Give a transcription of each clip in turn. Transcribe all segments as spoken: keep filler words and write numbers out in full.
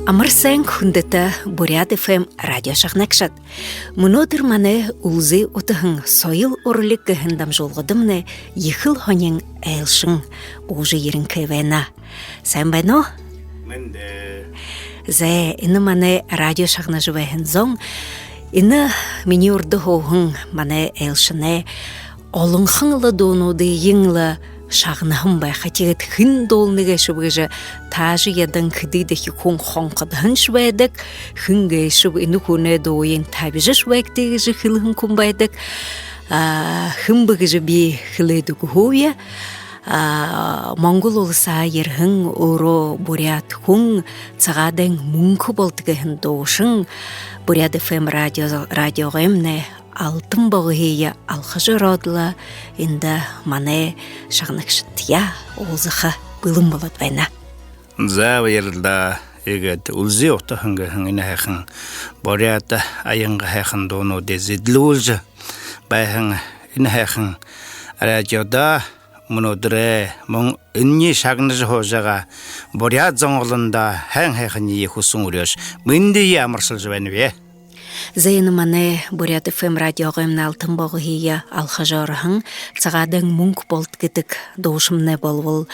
Амар сайн, хүндэтэ Буряад ФМ радио шагнагшад. Мүнөөдэр манай «Үлзы утаһан — соёл урлиг» гэһэн дамжуулгадамнай ехэл һонин айлшан буужа ерэнхэй байна. Сайн байна уу? Мэндэ. Зэ, энэ манай радио шагнажа байһан зон, энэ минии урда һууһан манай айлшанай олонхон лэ дуунуудыень лэ шагнаһан байха. Тиигээд хэн дуулна гээшэб гэжэ таажа ядан, хэды дахин хүн хонходоһоншье байдаг. Хэн гээшэб, энэ хүнэй дууень табижашье байгты гэжэ хэлэһэн хүн байдаг. А, хэн бэ гэжэ би хэлээд үгэхэгүйб. А, Монгол уласһаа ерэһэн өөрөө буряад хүн Цагаадай Мүнхэ-Болд гэһэн дуушан Буряад ФМ радио, радиогоймнай алтан богоһые алхажа ороод лэ, эндэ манай шагнагшадтаяа уулзаха бэлэн болоод байна. За, баярлаа. Иигээд «Үлзы утаһан» гэһэн энэ һайхан буряад аянга һайхан дуунуудые зэдэлүүлжэ байһан энэ һайхан радиодо мүнөөдэрэй мүн энэниие шагнажа һуужа байгаа буряад зон олондо һайн һайханиие хүсэн үреэжэ, мэндые амаршалжа байнаб. Зэ, энэ манай Буряад ФМ радиогоймнай алтан богоһые алхажа ороһон Цагаадай Мүнхэ-Болд гэдэг дуушамнай болбол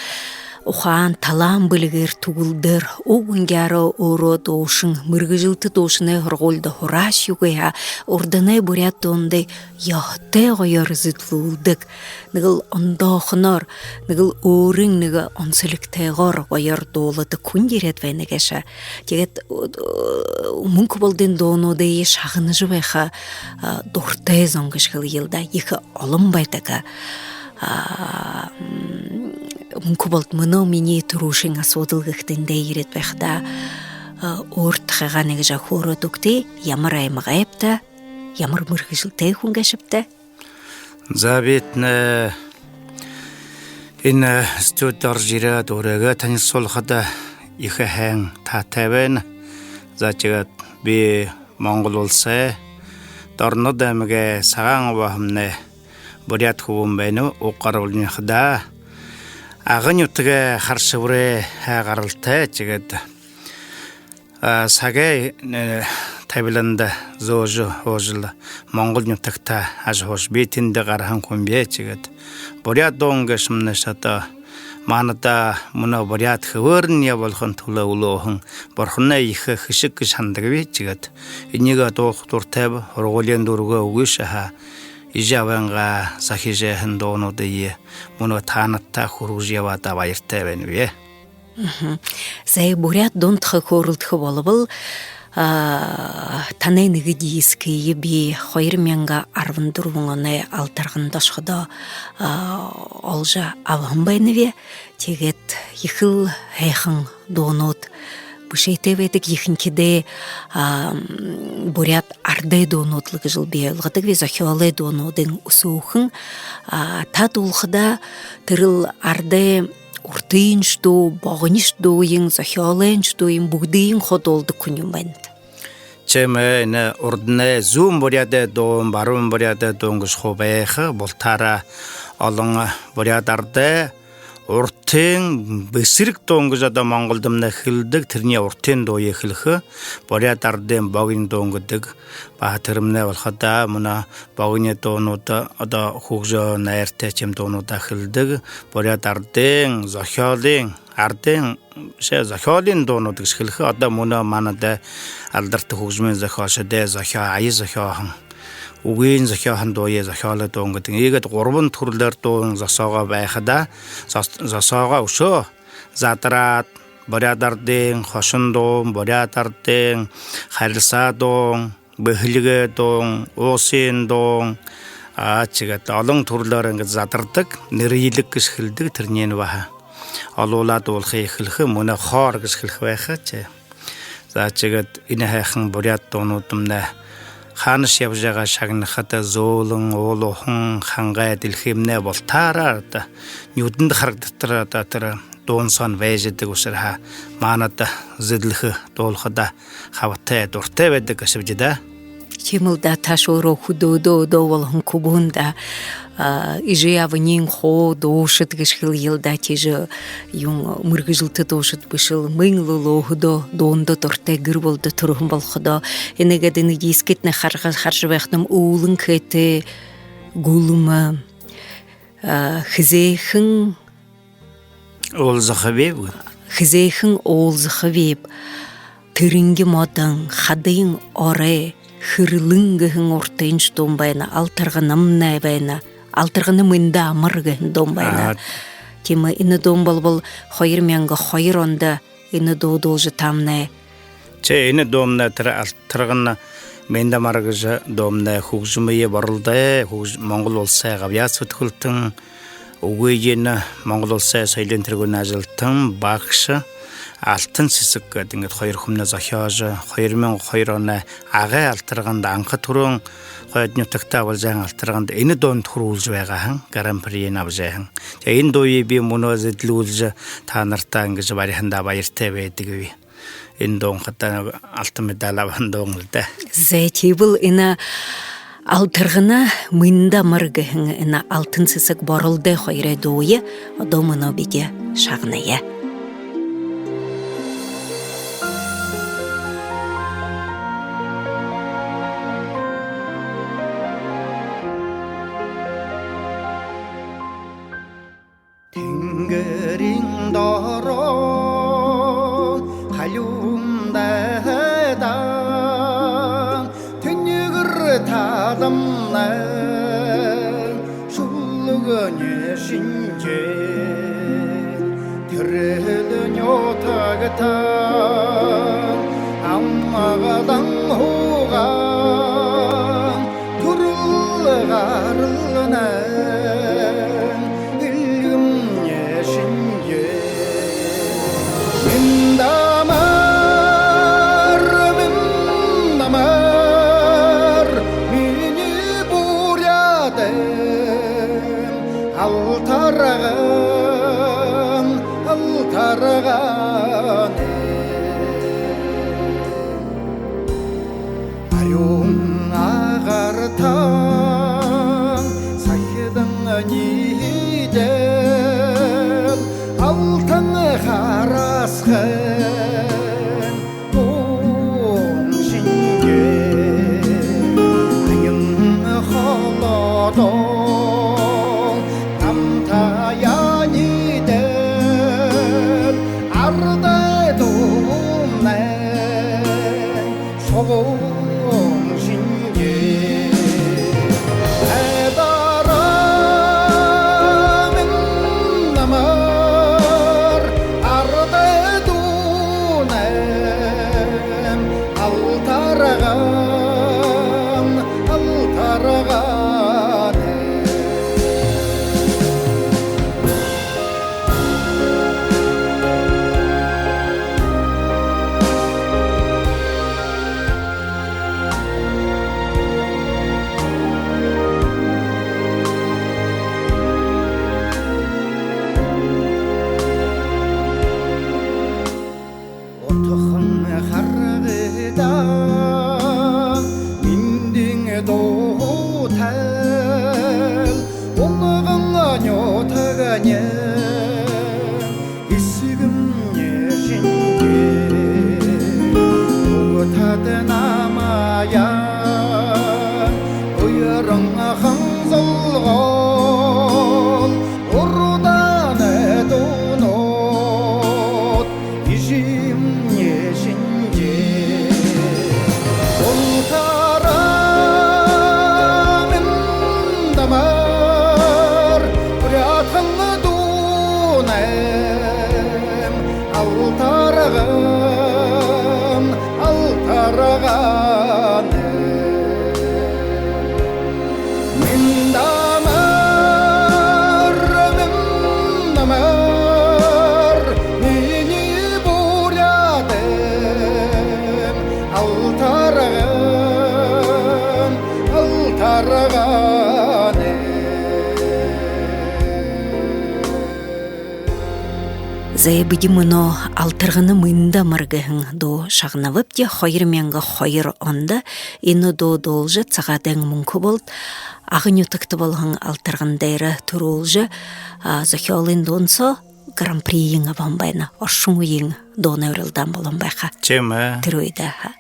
ухаан, талаан бэлигээр, түгэлдээр, уг унгаараа өөрөө дуушан, мэргэжэлтэ дуушанай һургуулида һураашьегүй һаа, урданай буряад дуунуудые ёһотой гоёор зэдэлүүлдэг. Нэгэл ондоохоноор, нэгэл өөрын нэгэ онсо элигтэйгөөр гоёор дууладаг хүн ерээд байна гээшэ. Тиигээд, э, Мүнхэ-Болдын дуунуудые шагнажа байха, а, дуратай зон гэжэ хэлэел даа, ехэ олон байдаг. А, м, Мүнхэ-Болд мүнөө минии түрүүшын асуудал гэхэдэ, эндэ ерээд байхадаа, а, өөртэ хаагаа нэгэ жаа хөөрөөд үгыт, ямар аймагайбта, ямар мэргэжэлтэй хүн гээшэбта? За, би тнэ энэ студидо оржо ерээд, өөрыгөө танилсуулхада ехэ һайн таатай байна. За, тиигээд би Монгол уласай Дорнод аймагай Сагаан-Обоһомнай буряад хүбүүн байнаб. Уг гарбалынь хадаа Ага нютагай Хара-Шэбэрэй һай гаралтай. Тиигээд а, сагай, э, табиланда зөөжэ һуужал, Монгол нютагта ажаһуужа, би тэндэ гараһан хүмби. Тиигээд буряад дуун гээшэмнай шата манада мүнөө буряад хэбээрынь ябуулхын түлөө үлөөһэн бурханай ехэ хэшэг гэжэ һанадагби. Тиигээд энээгээ дууха дуратайб, һургуулиин дүүргээ үгы шаһаа, эжы абынгаа захижа байһан дуунуудые мүнөө таанадта хүргэжэ ябаадаа баяртай байнаб. Мгм. Зай, буряад дуун тухай хөөрэлдэхэ болбол, а, танай нэгэ дискые би хоёр мянга арбан дүрбэн оной Алтарганада ошоходоо, а, олжо абаһан байнаб. Тиигээд ехэл һайхан дуунууд бэшээтэй байдаг, ехэнхидээ, а, м, буряад арадай дуунууд лэ гэжэл би ойлгодогби, зохёолой дуунуудынь үсөөхэн. А, та дуулахадаа тэрэл арадай уртыншье дуу, богонишье дууень, зохёолойншье дууень, бүгэдыень хуу дуулдаг хүн юм байнат. Тиимэ, энэ урданай зүүн буряадай дуун, баруун буряадай дуун гэжэ хуу байха. Бултаараа олон буряад арадай уртын бэсэрэг дуун гэжэ одоо Монголдомнай хэлэдэг, тэрэниие уртын дууе хэлэхэ. Буряад арадайнь богони дуун гэдэг. Баһа тэрэмнай болоходоо мүнөө богони дуунуудые одоо хүгжөө найртай тиимэ дуунуудаа хэлэдэг. Буряад арадайнь зохёолынь, арадайнь, шэ, зохёолынь дуунууд гэжэ хэлэхэ. Одоо мүнөө манайда алдарта хүгжэмэй зохёолшодой зохёо-, ая зохёоһон, үгынь зохёоһон дууе зохёолой дуун гэдэг. Иигээд гурбан түрэлөөр дуун зосоогоо байхада, зос-, зосоогоо үшөө задараад, буряад арадайнь хошон дуун, буряад арадайнь харилсаа дуун, бэһэлигэй дуун, уусыень дуун, а, тиигээд олон түрэлөөр иигээд задардаг, нэрьелэг гэжэ хэлэдэг, тэрэниие баһа олуулаад дуулахые хэлэхэ, мүнөө хоор гэжэ хэлэхэ байха шэ. За, тиигээд энэ һайхан буряад дуунууднай хаанашье ябажа байгаа шагнахада, зөөлэн, уулаһан, хангай дэлхэймнай бултаараа одоо нюдэндэ харагдатар одоо тэрэ дуун соонь байжа байдаг ушарһаа, манайда зэдэлхэ, дуулахада хабатай, дуратай байдаг гээшэбди даа. Тиимэл даа, ташуураа хүдөөдөө, одоо болоһон хүбүүн даа. А, эжы абань хуу дуушад гэжэ хэлэел даа, тиижэ юун, мэргэжэлтэ дуушад бэшэл, мүн лэ өөһэдөө дуунда дуратай, гэр бүлэдэ түрэһэн болоходоо. Энээгээд энэ дискэтнай харжа, харжа байхадам, үүлэн хээтэй, гүлмэ, а, хэзээхэн уулзахабиб. Хэзээхэн уулзахабиб. Тэрэнги модон, хадын орой, Хэрлэн гэһэн уртыншье дуун байна, Алтарганамнай байна, Алтаргана, мэндэ амар гэһэн дуун байна. Аа. Тиимэ, энэ дуун болбол хоёр мянга хоёр ондо энэ дуу дуулжа таамнай. Тээ, энэ дуумнай тэрэ Алтаргана, мэндэ амар гэжэ дуумнай хүгжэмые Боролдой, хүгж-, Монгол Уласай габьяата сэдхүүлтэн, үгы, энэ Монгол Уласай соёлой тэргүүнэй ажалтан, багша Алтан Сэсэг гээд иигээд хоёр хүмнай зохёожо, хоёр мянга хоёр оной Агын Алтарганада, анха түрүүн хойд нютагтаа болжо байһан Алтарганада энэ дуун түрүүлжэ байгаа һэн, гран-при абажа байһан. Тээ, энэ дууе би мүнөө зэдэлүүлжэ, таанартаа иигэжэ бариһандаа баяртай байдагби. Энэ дуун хадаа алтан медаль абаһан дуун лэ даа. Зэ, тиибэл энэ Алтаргана, мэндэ амар гэһэн энэ Алтан Сэсэг, Боролдой хоёрой дууе одоо мүнөө бидэ шагная. Тэнгэриин доро халюун дайдаа, тэнигэр таламнай шүлэгни шэнжээ. Тэрэл нютагтаа амгалан һуугаа, түрэл гаралнай эльгэмни шэнжээ. Мэндэ амар, мэндэ амар, минии Буряадайм Алтаргана, Алтаргана. Арюун агаарта сахидан ниидээл, алтан хараасхай дуун шэнжээ. Аян холодоо намтаяа ниидээл, арадай дуунай шубуун шэнжээ. Айдаараа, мэндэ амар, арадай дуунайм Алтаргана, Алтаргана. Утахан харгыда мэндын дуутай, унагаан нютагни эсэгэмни шэнжээ. Угтаад намайе уяран ханзалгаал, урдаанай дуунууд эжымни шэнжээ. Алтаргана, мэндэ амар, буряадхан дуунайм Алтаргана, Алтаргана. Мэндэ амар, мэндэ амар, минии Буряадайм Алтаргана, Алтаргана. Тээ, бидэ мүнөө «Алтаргана мэндэ амар» гэһэн дуу шагнабабди. Хоёр мянга хоёр ондо энэ дуу дуулажа, Сагаадайн Мүнхэ болод, Ага нютагта болоһон «Алтаргана» дээрэ түрүүлжэ, а, зохёолын дуун соо гран-приень абаһан байна. Оршон үеын дуунай урилдаан болоһон байха. Тиимэ. Тэрэ үедэ, аха.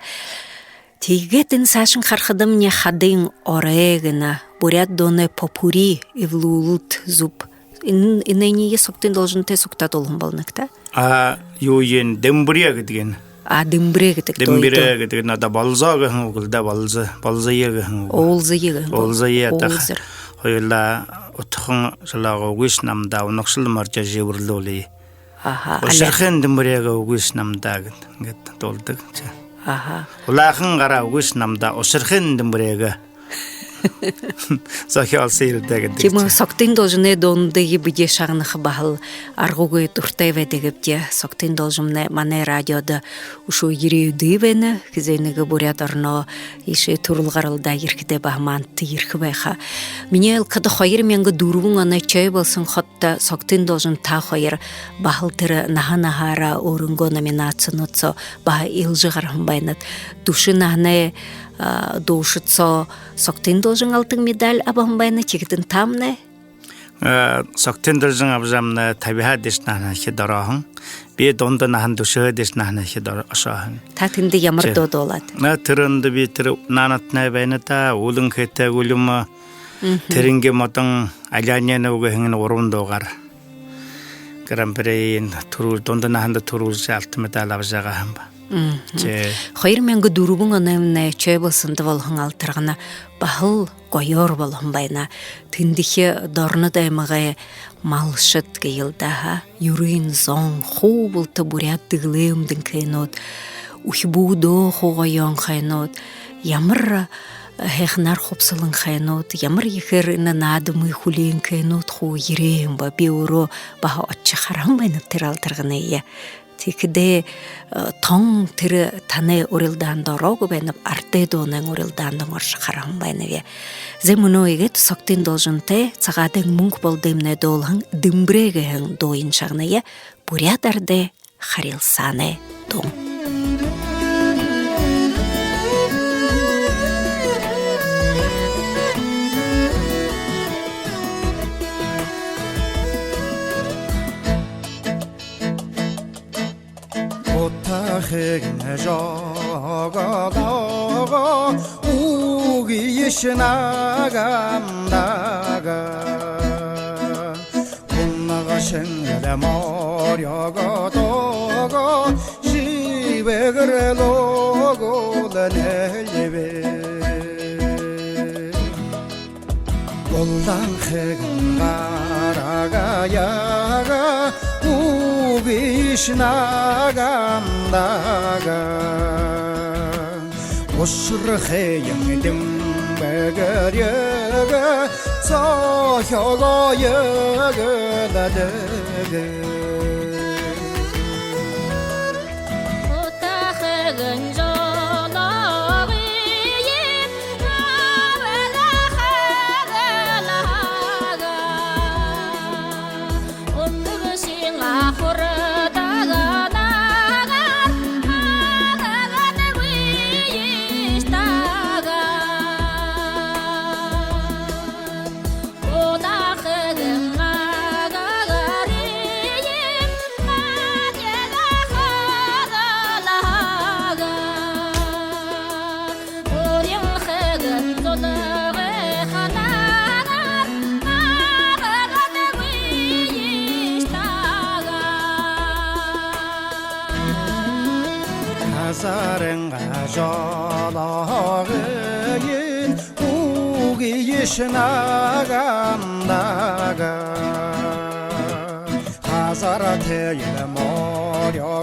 Тиигээд энэ саашань харахадамни «Хадын орой» гэнэ, буряад дуунай попурри, эблүүлэлт зүб. Энэ, энээниие Согтын Должинтой сугтаа дуулаһан болоно гүт? А, юу, энэ «Дэмбэрээ» гэдэг энэ. А, «Дэмбэрээ» гэдэг дуу. «Дэмбэрээ» гэдэг энэ одоо «болзоо» гэһэн үгэл даа, «болзо», «болзоё» гэһэн үгэ. «Уулзая» гэһэн үгэ. «Уулзая» даа. «Уулзар». Хоюулаа: «Утахан жолоогоо үгыш намда, унагшал моржо жэбэрлүүлээ». Аха. «Ушархын дэмбэрээгээ үгыш намда» гэд, иигээд дуулдаг. Аха. «Улаахан гараа үгыш намда, ушархын дэмбэрээгээ». Зохёолшо элдээ гэдэг. Тиимэ, Согтын Должинай дуунуудые бидэ шагнаха баһал аргагүй дуратай байдаг гээбди. Согтын Должин манай радиодо үшөө ерээдүй байна. Хэзээ нэгэ Буряад ороноо иишээ түрэл гаралдаа ерэхэдээ баһа манда ерэхэ байха. Минии ойлгоходо, хоёр мянга дүрбэн оной «Чой болоһон хото» Согтын Должин, та хоёр баһал тэрэ наһа наһаараа өөрынгөө номинацинууд соо баһа илажа гараһан байнат. Дүшэ наһанай, а, дуушад соо Согтын Должин алтан медаль абаһан байна, тиигээд таамнай? Э, Согтын Должин абажа, манай табиһаа дээшэ наһанхид орооһон. Би дунда наһан, дүшэһөө дээшэ наһанхид оро-, ошооһон. Та тэндэ ямар дуу дуулаат? Э, тэрэ ондо би тэрэ «Наанатнай байна даа», «Үүлэн хээтэй гүлэм», «Тэрэнгэ модон», «Аляна нуу» гэһэн гурбан дуугаар гран-приень түрүүл-, дунда наһанда түрүүлжэ, алтан медаль абажа байгаа һэм. Тээ. Хоёр мянга дүрбэн оноймнай «Чой болоһондо» болоһон «Алтаргана» баһал гоёор болоһон байна. Тэндэхи Дорнод аймагай малшад гээл даа, ха, юрын зон, хуу булта буряад дэгэлэй үмдэнхэйнүүд, үхибүүдөө хуу гоёонхойнууд, ямар һайханаар хубсаланхайнууд, ямар ехээр энэ наадамые хүлеэнхайнүүд хуу ерээ һэм ба. Би өөрөө баһа ошожо хараһан байнаб тэрэ «Алтарганае». Тиихэдээ, э, тон тэрэ танай урилдаанда ороогүй байнаб, арадай дуунай урилдаанда орожо хараһан байнаб. Зэ, мүнөө иигээд Согтын Должинтой Сагаадайн Мүнхэ болодоймнай дуулаһан «Дэмбэрээ» гэһэн дууень шагная. Буряад арадай харилсаанай дуун. Утахан жолоогоо үгыш намда, унагшан морёо тоогоо жэбэрлүүлээ. Улаанхан гараа яагаа үгыш намда, ушархын дэмбэрээгээ зохёогоо гээл даа. Утахан жолоогоо Хазаарай жолоогоо үгыш намда, хазаартай морёо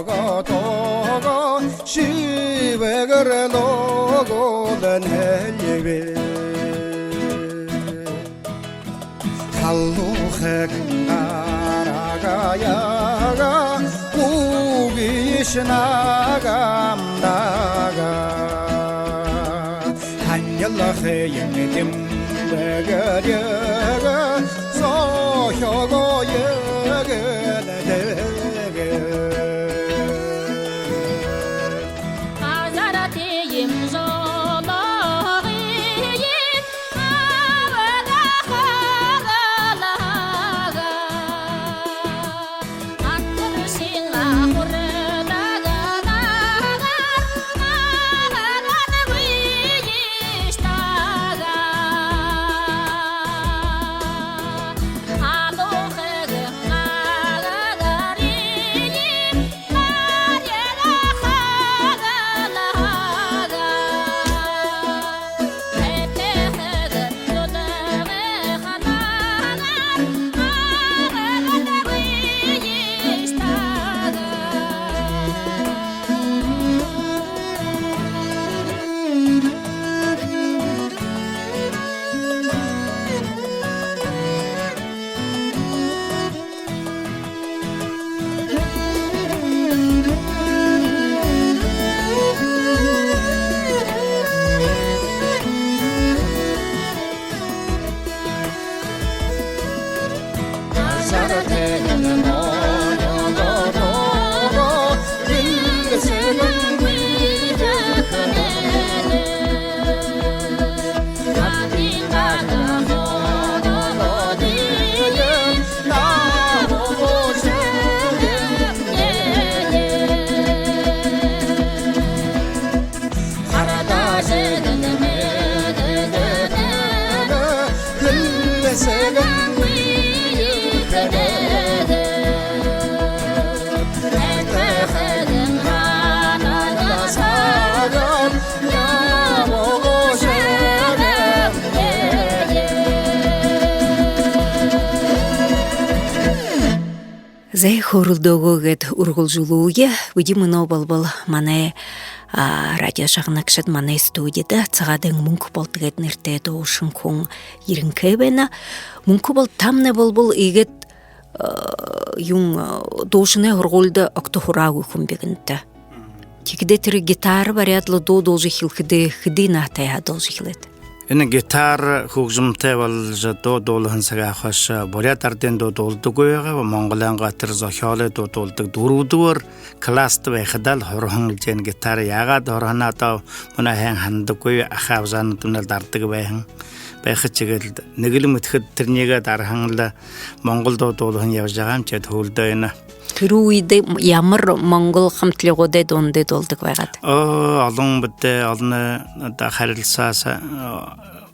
тоогоо жэбэрлүүлээ. Халуухан гараа яагаа үгыш намда, ханилхан дэмбэрээгээ зохёогоо гээл даа. Хөөрэлдөөгөө гээд үргэлжэлүүлье. Бидэ мүнөө болбол манай, а, радио шагнагшад, манай студида Цагаадай Мүнхэ-Болд гээд нэрэтэй дуушан хүн ерэнхэй байна. Мүнхэ-Болд, тамнай болбол иигээд, а, юун, а, дуушанай һургуулида огто һураагүй хүн бэ гэнтэ. Тиихэдээ тэрэ гитара бариад лэ дуу дуулажа эхилхэдээ хэды наһатайһаа дуулажа эхилээт? Энэ гитара хүгжэмтэй болжо дуу дуулаһан сагһаа хойшо буряад арадай дуу дуулдаггүй байгааб. Монголойнгоо тэрэ зохёолой дуу дуулдаг. Дүрбэдүгээр класста байхадаа л һураһан гэлжэ энэ гитара. Яагаад һураһанаа одоо мүнөө һайн һанадаггүй, аха абжаанууднай л дардаг байһан. Байха, тиигээд л нэгэ лэ мэдэхэдэ тэрэниие дараһан лэ монгол дуу дуулаһан ябажа байгаа юм. Тиигээд һүүлдэ энэ Тэрэ үедэ ямар монгол хамтлагуудай дуунуудые дуулдаг байгаат? Оо, олон бэдэ, олон, одоо харилсаа,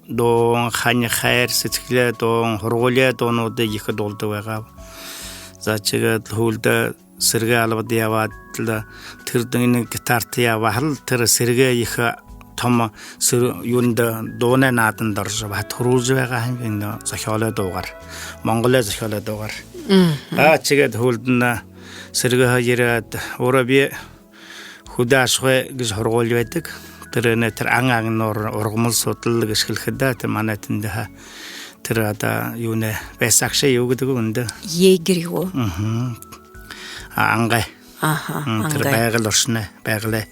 дуун, хани хайр, сэдьхэлэй дуун, һургуулиин дуунуудые ехэ дуулдаг байгааб. За, тиигээд һүүлдэ сэрэгэй албада ябаад лэ, тэрэ дуунай гитартаяа баһал тэрэ сэрэгэй ехэ том сэр-, юундэ, дуунай нааданда орожо баһа түрүүлжэ байгаа һэм би, энэ зохёолой дуугаар. Монголой зохёолой дуугаар. Мгм. А, тиигээд һүүлдэнь сэрэгэһээ ерээд, өөрөө би Хүдөө Ашагай гэжэ һургуули байдаг. Тэрэнэй тэрэ ан-, ангинуур ургамал судлал гэжэ хэлэхэдэ, тэрэ манай тэндэһээ тэрэ одоо юунэй, байсаагша юу гэдэг бэ эндэ? Егерь гү? Мгм. А, ангай. Аха, м, тэрэ ангай. Байгаль оршоной, байгалай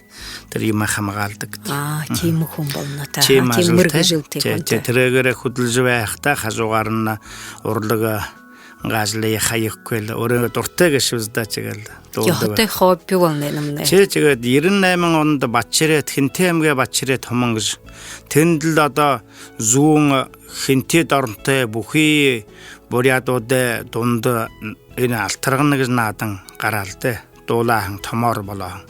тэрэ юумэ хамгаалдаг гэдэг. А, тиимэ хүн болоно та. Тиимэ, тиимэ ажалтай. Мэргэжэлтэй хүн. Тээ, тээ, тэрээгээрээ хүдэлжэ байхадаа хажуугаарнь урлаг, а, ажалые хаяхагүй лэ, өөрөө дуратай гээшэ бэзэ даа, тиигээл дуулдаг. Ёһотой хобби болоно юм нэ. Тээ, тиигээд ерэн найман ондо Баатарай, Хэнтэй аймагай Баатарай Томон гэжэ. Тэндэл одоо зүүн Хэнтэй доронтой бүхы буряадуудай дунда энэ «Алтаргана» гэжэ наадан гараал даа. Дуулааһан, томоор болооһон.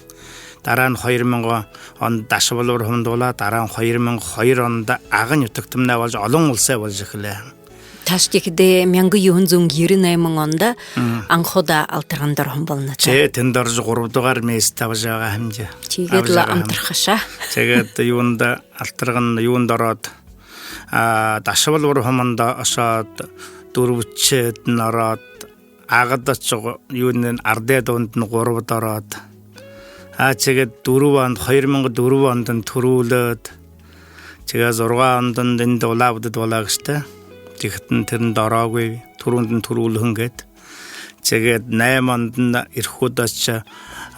Дараа нь хоёр мянган ондо Дашабал Бурхан дуулаа, дараа нь хоёр мянга хоёр ондо Ага нютагтамнай болжо, олон уласай болжо эхилээ. Таш тиихэдээ мянга юһэн зуун ерэн найман ондо, мм, анхудаа «Алтарганада» ороһон болоно та. Тээ, тэндэ орожо гурбадугаар место абажа байгаа һэмди. Тиигээд лэ амтархашаа. Тиигээд юундэ, «Алтаргана» юундэ ороод, а, Дашабал Бурхан ондо ошоод, дүрбэдэшэдэнь ороод, Агада ошоод, юундэ, арадай дуунда гурбада ороод. А, тиигээд дүрбэн ондо, хоёр мянга дүрбэн ондонь түрүүлээд. Тиигээд зургаан ондонь эндэ Улаан-Үдэдэ болоо гээшэ даа. Тиихэдэнь тэрэндэ ороогүй, түрүүндэнь түрүүлһэн гээд. Тиигээд найман ондонь Эрхүүдэ ошожо,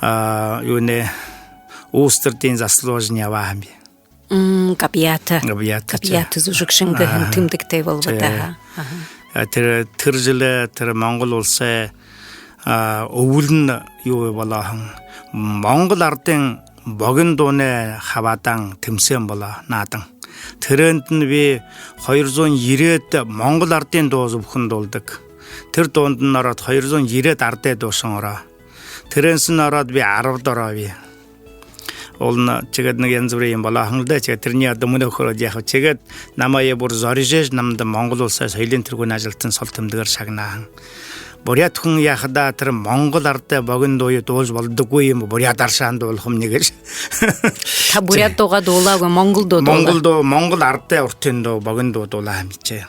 а, юунэй, Усть-Ордын заслуженный ябаа һэм би. М, габьяата. Габьяата, тээ. Габьяата зүжэгшэн гэһэн, аа, тэмдэгтэй болобо даа. Тээ. Аха. А, тэрэ, тэрэ жэлээ тэрэ Монгол уласай, а, үбэлэн юу болооһон. Монгол арадай богино дуунай хабаадаан тэмсээн болоо, наадан. Тэрээндэнь би хоёр зуун ерээд монгол арадай дуу зүбхэн дуулдаг. Тэрэ дуундань ороод хоёр зуун ерээд арадай дуушан ороо. Тэрээнһээнь ороод би арбада ороо би. Олон тиигээд нэгэ янза бүриин юм болооһон лэ даа. Тиигээд тэрэниие одоо мүнөө хөөрэжэ яахаб. Тиигээд намайе бүри зорижо, намда Монгол уласай соёлой тэргүүнэй ажалтан соло тэмдэгээр шагнааһан. Буряад хүн яахадаа тэрэ монгол арадай богино дууе дуулажа болдоггүй юм, буряадаар шаан дуулахамни гэжэ. Та буряад дуугаа дуулаагүй, монгол дуу дуулаа. Монгол дуу, монгол арадай урдын дуу, богино дуу дуулаа һэмди.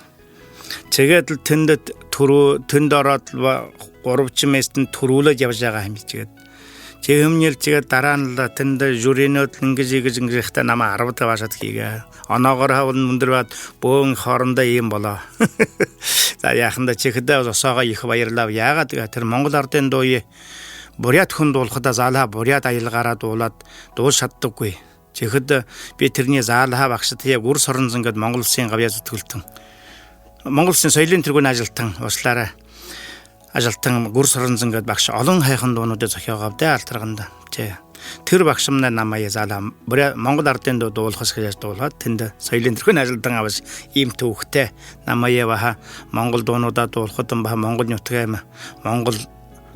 Тиигээд лэ тэндэ түрүү-, тэндэ ороод лэ ба-, гурбадахи местодонь түрүүлээд ябажа байгаа һэмди тиигээд. Тиихэмни лэ тиигээд дараа нь лэ тэндэ жюринүүд лэ иигэжэ, иигэжэ, иигэжэ ябахадаа намайе арбада абаашаад хээ. Оноогоор һаа болон мүндэр байгаад бүхы хоорондоо юм болоо. За, яахандаа, тиихэдээ зосоогоо ехэ баярлааб. Яагаад гэхэдэ, тэрэ монгол арадай дууе буряад хүн дуулахадаа заал һаа буряад аялгаараа дуулаад, дуулажа шададаггүй. Тиихэдэ би тэрэниие заал һаа багшатаяа, Гүрэ Соронзон гээд Монгол Уласай габьяа зүтгэлтэн. Монгол Уласай соёлой тэргүүнэй ажалтан, уушлаарай, ажалтан Гүрэ Соронзон гээд багша олон һайхан дуунуудые зохёогооб даа «Алтарганада». Тээ. Тэрэ багшамнай намайе заал һаа буряа-, монгол арадай дуу дуулаха гэжэ дуулгаад, тэндэ соёлой тэргүүнэй ажалтан абажа, иимэ түүхэтэй, намайе баһа монгол дуунуудаа дуулахадань баһа монгол нютагаймни, монгол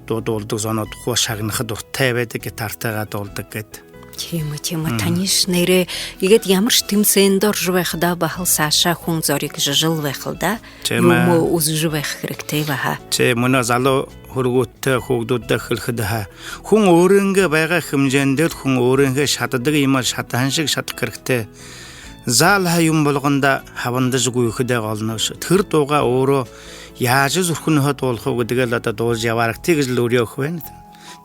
дуу дуулдаг зонууд хуу шагнаха дуратай байдаг, гитартайгаа дуулдаг гээд. Тиимэ, тиимэ. Мгм. Таниш нэрэ. Иигээд ямаршье тэмсээндэ орожо байхадаа баһал саашаа хүн зоригжожол байхал даа. Тиимэ. Юумэ үзэжэ байха хэрэгтэй баһа. Тээ, мүнөө залуу хүрэгүүдтэ, хүүгэдүүдтэ хэлэхэдэ һаа, хүн өөрынгөө байгаа хэмжээндэл хүн өөрынгөө шададаг юумэ шадаһан шэг шадаха хэрэгтэй. Заал һаа юумэ болгондо һабандажа гүйхэдээ гол нүгөө. Тэрэ дуугаа өөрөө Яажа зүрхэнһөө дуулахаб гэдэгэл одоо дуулажа ябаарагты гэжэл үреэхэ байна.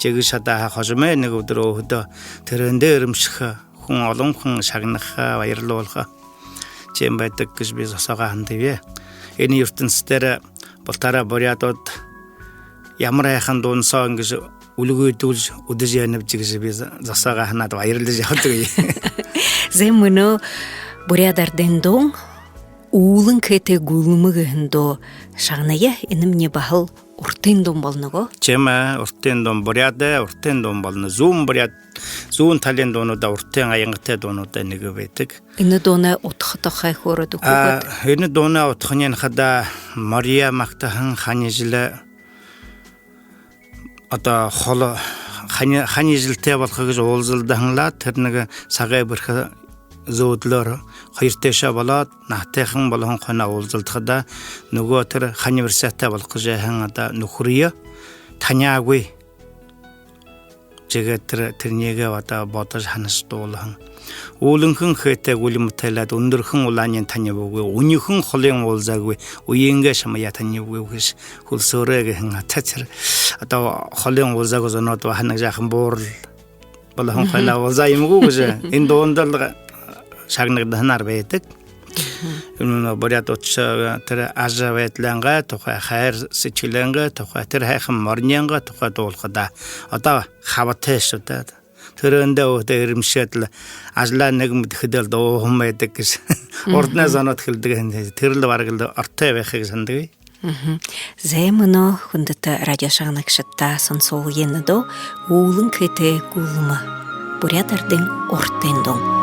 Тиигэжэ шадааһаа хожомой нэгэ үдэр өөһэдөө тэрээндээ эрэмшэхэ, хүн, олон хүн шагнаха, баярлуулха. Тиимэ байдаг гэжэ би зосоогоо һанадагби. Энэ юртэмсэ дээрэ бултаараа буряадууд ямар һайхан дуун соо иигэжэ үлгэгдүүлжэ үдэжэ ябанабди гэжэ би зосоогоо һанаад баярлажа ябадагби. Зай, мүнөө буряад арадай дуун «Үүлэн хээтэй гүйлмэ» гэһэн дуу шагная. Энэмни баһал уртын дуун болоно гү? Тиимэ, уртын дуун, буряадай уртын дуун болоно. Зүүн буряад, зүүн талын дуунуудаа, уртын аянгатай дуунуудаа нэгэ байдаг. Энэ дуунай удха тухай хөөрөөд үгэхэ гүт? А, энэ дуунай удхань хадаа морёо магтаһан, хани эжэлээ одоо холо, хани, хани эжэлтэй болохо гэжэ уулзалдаһан лэ, тэрэ нэгэ сагай бэрхэ зөөдэлөөр хоёр тээшээ болоод, наһатайхан болоһон хойноо уулзалдахадаа, нүгөө тэрэ хани бэрхшээлтэй болохо гэжэ һэн одоо нүхэрөө таняагүй. Тиигээд тэрэ, тэрэнээ одоо бодожо һанажа дуулаһан. «Үүлэнхэн хээтэй гүйлмэ тайлаад, үндэрхэн улаанай танибагүй, үнихэн холын уулзаагүй, үеынгээ шамаяа танибагүй» гэжэ хэлсөөрэй гэһэн. Ата, тэрэ одоо холын уулзаагүй зонууд баһа нэгэ жаахан буурал болоһон хойноо уулзаа юм гү гэжэ энэ дуундал шагнагдаһанаар байдаг. Энэ буряад утаһаа тэрэ ажа байдалайнгаа тухай, хайра сэдьхэлэйнгээ тухай, тэрэ һайхан мориной тухай дуулахадаа одоо хабатай шүү дээ. Тэрээндээ өөһэдөө эрэмшээд лэ, ажалаа нэгэ мэдэхэдээл дууһан байдаг гэжэ урданай зонууд хэлэдэг һэн. Тэрэл бараг лэ ортой байха гэжэ һанадагби. Зай, мүнөө хүндэтэ радио шагнагшадта соносуулгын дуу «Үүлэн хээтэй гүйлмэ», буряад арадай уртын дуун.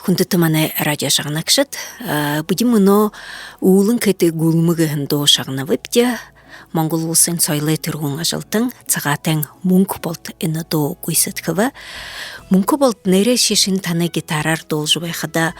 Хүндэтэ манай радио шагнагшад, а, бидэ мүнөө «Үүлэн хэды гүлмэ» гэһэн дуу шагнабабди. Монгол Уласай соёлой түргэн ажалтан Цагаатайн Мүнхэ-Болд энэ дуу гүйсэдхэбэ. Мүнхэ-Болд, нээрээшье шэнэ танай гитараар дуулажа байхада,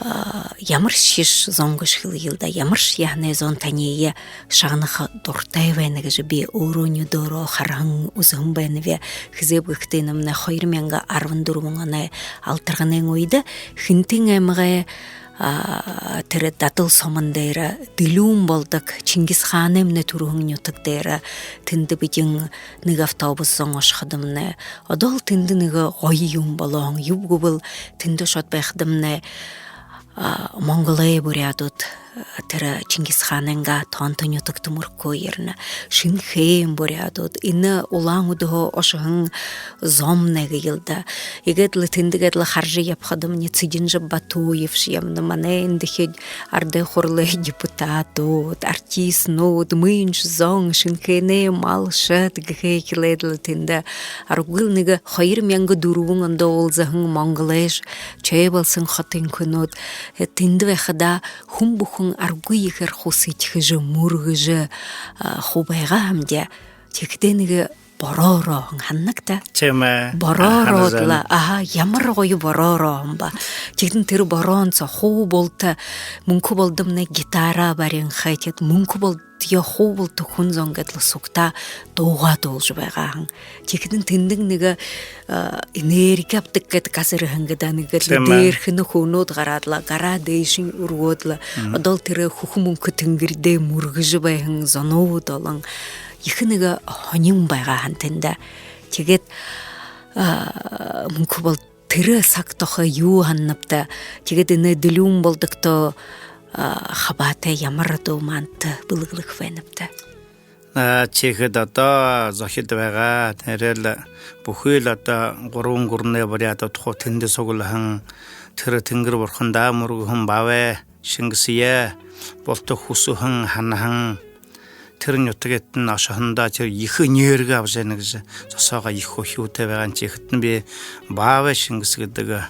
а, ямаршье зон гэжэ хэлэел даа, ямаршье яһанай зон таниие шагнаха дуратай байна гэжэ би өөрөө нюдөөрөө хараһан, үзэһэн байнаб. Хэзээб гэхэдэ, энэмнай хоёр мянга арбан дүрбэн оной алтарганай үедэ Хэнтын аймагай, а, тэрэ Дадал сомон дээрэ Дэлюун болодог Чингис хаанаймнай түрэһэн нютаг дээрэ, тэндэ бидэн нэгэ автобус зон ошоходомнай, одоол тэндэ нэгэ гоё юм болоһон. Юуб гэбэл, тэндэ ошоод байхадамнай, а, монголой буряадууд, а, тэрэ Чингис хаанайнгаа тоонто нютагта мүргэхөө ерэнэ. Шэнэхээн буряадууд, энэ Улаан-Үдэһөө ошоһон зомнай гэел даа. Иигээд лэ тэндэ гээд лэ хаража ябахадамни, Цыденжаб Батуевшье юм, манай эндэхи Арадай Хуралай депутадууд, артистнууд, мыншье зон, шэнэхээнэй малшад гэхэ хэлээд лэ тэндэ. Аргагүй лэ нэгэ хоёр мянга дүрбэн ондо уулзаһан монголойш, чойбалсан хотын хүнүүд. Э, тэндэ байхада хүн бүхэн аргагүй ехээр хуу сэдьхэжэ, мүргэжэ, а, хуу байгаа һэмди. Тиихэдээ нэгэ бороо орооһон, һанана гүт? Тиимэ. Бороо ороод лэ, аха, ямар гоё бороо орооһон бэ. Тиихэдэнь тэрэ бороон соо хуу булта Мүнхэ-Болдомнай гитара барин хайтад, Мүнхэ-Болд тиигээд хуу булта хүн зон гээд лэ сугтаа дуугаа дуулажа байгаа һэн. Тиихэдэнь тэндэнь нэгэ, а, энерги абадаг гээд газар һэн гээд, нэгэ гээд лэ дээрхэнь хүнүүд гараад лэ, гараа дээшэнь үргөөд лэ. Одоол тэрэ хүхэ мүнхэ тэнгэритэй мүргэжэ байһан зонууд олон. Ехэ нэгэ һонин байгаа һэн тэндэ. Тиигээд, а, Мүнхэ-Болд тэрэ саг тухай юу һананабта? Тиигээд энэ Дэлюун болодогто, а, хабаатай ямар дуу манда бэлэглэхэ байнабта? А, тиихэдэ одоо зохид байгаа, тэрээл бүхыл одоо гурбан гүрэнэй буряадууд хуу тэндэ суглаһан, тэрэ тэнгэр бурхандаа мүргэһэн баабай Шэнгисые булта хүсэһэн, һанаһан, тэрэ нютагтань ошоһондоо тэрэ ехэ энерги абажа байна гэжэ зосоогоо ехэ хүхюутай байгаа. Тиихэдэнь би баабай Шэнгис гэдэг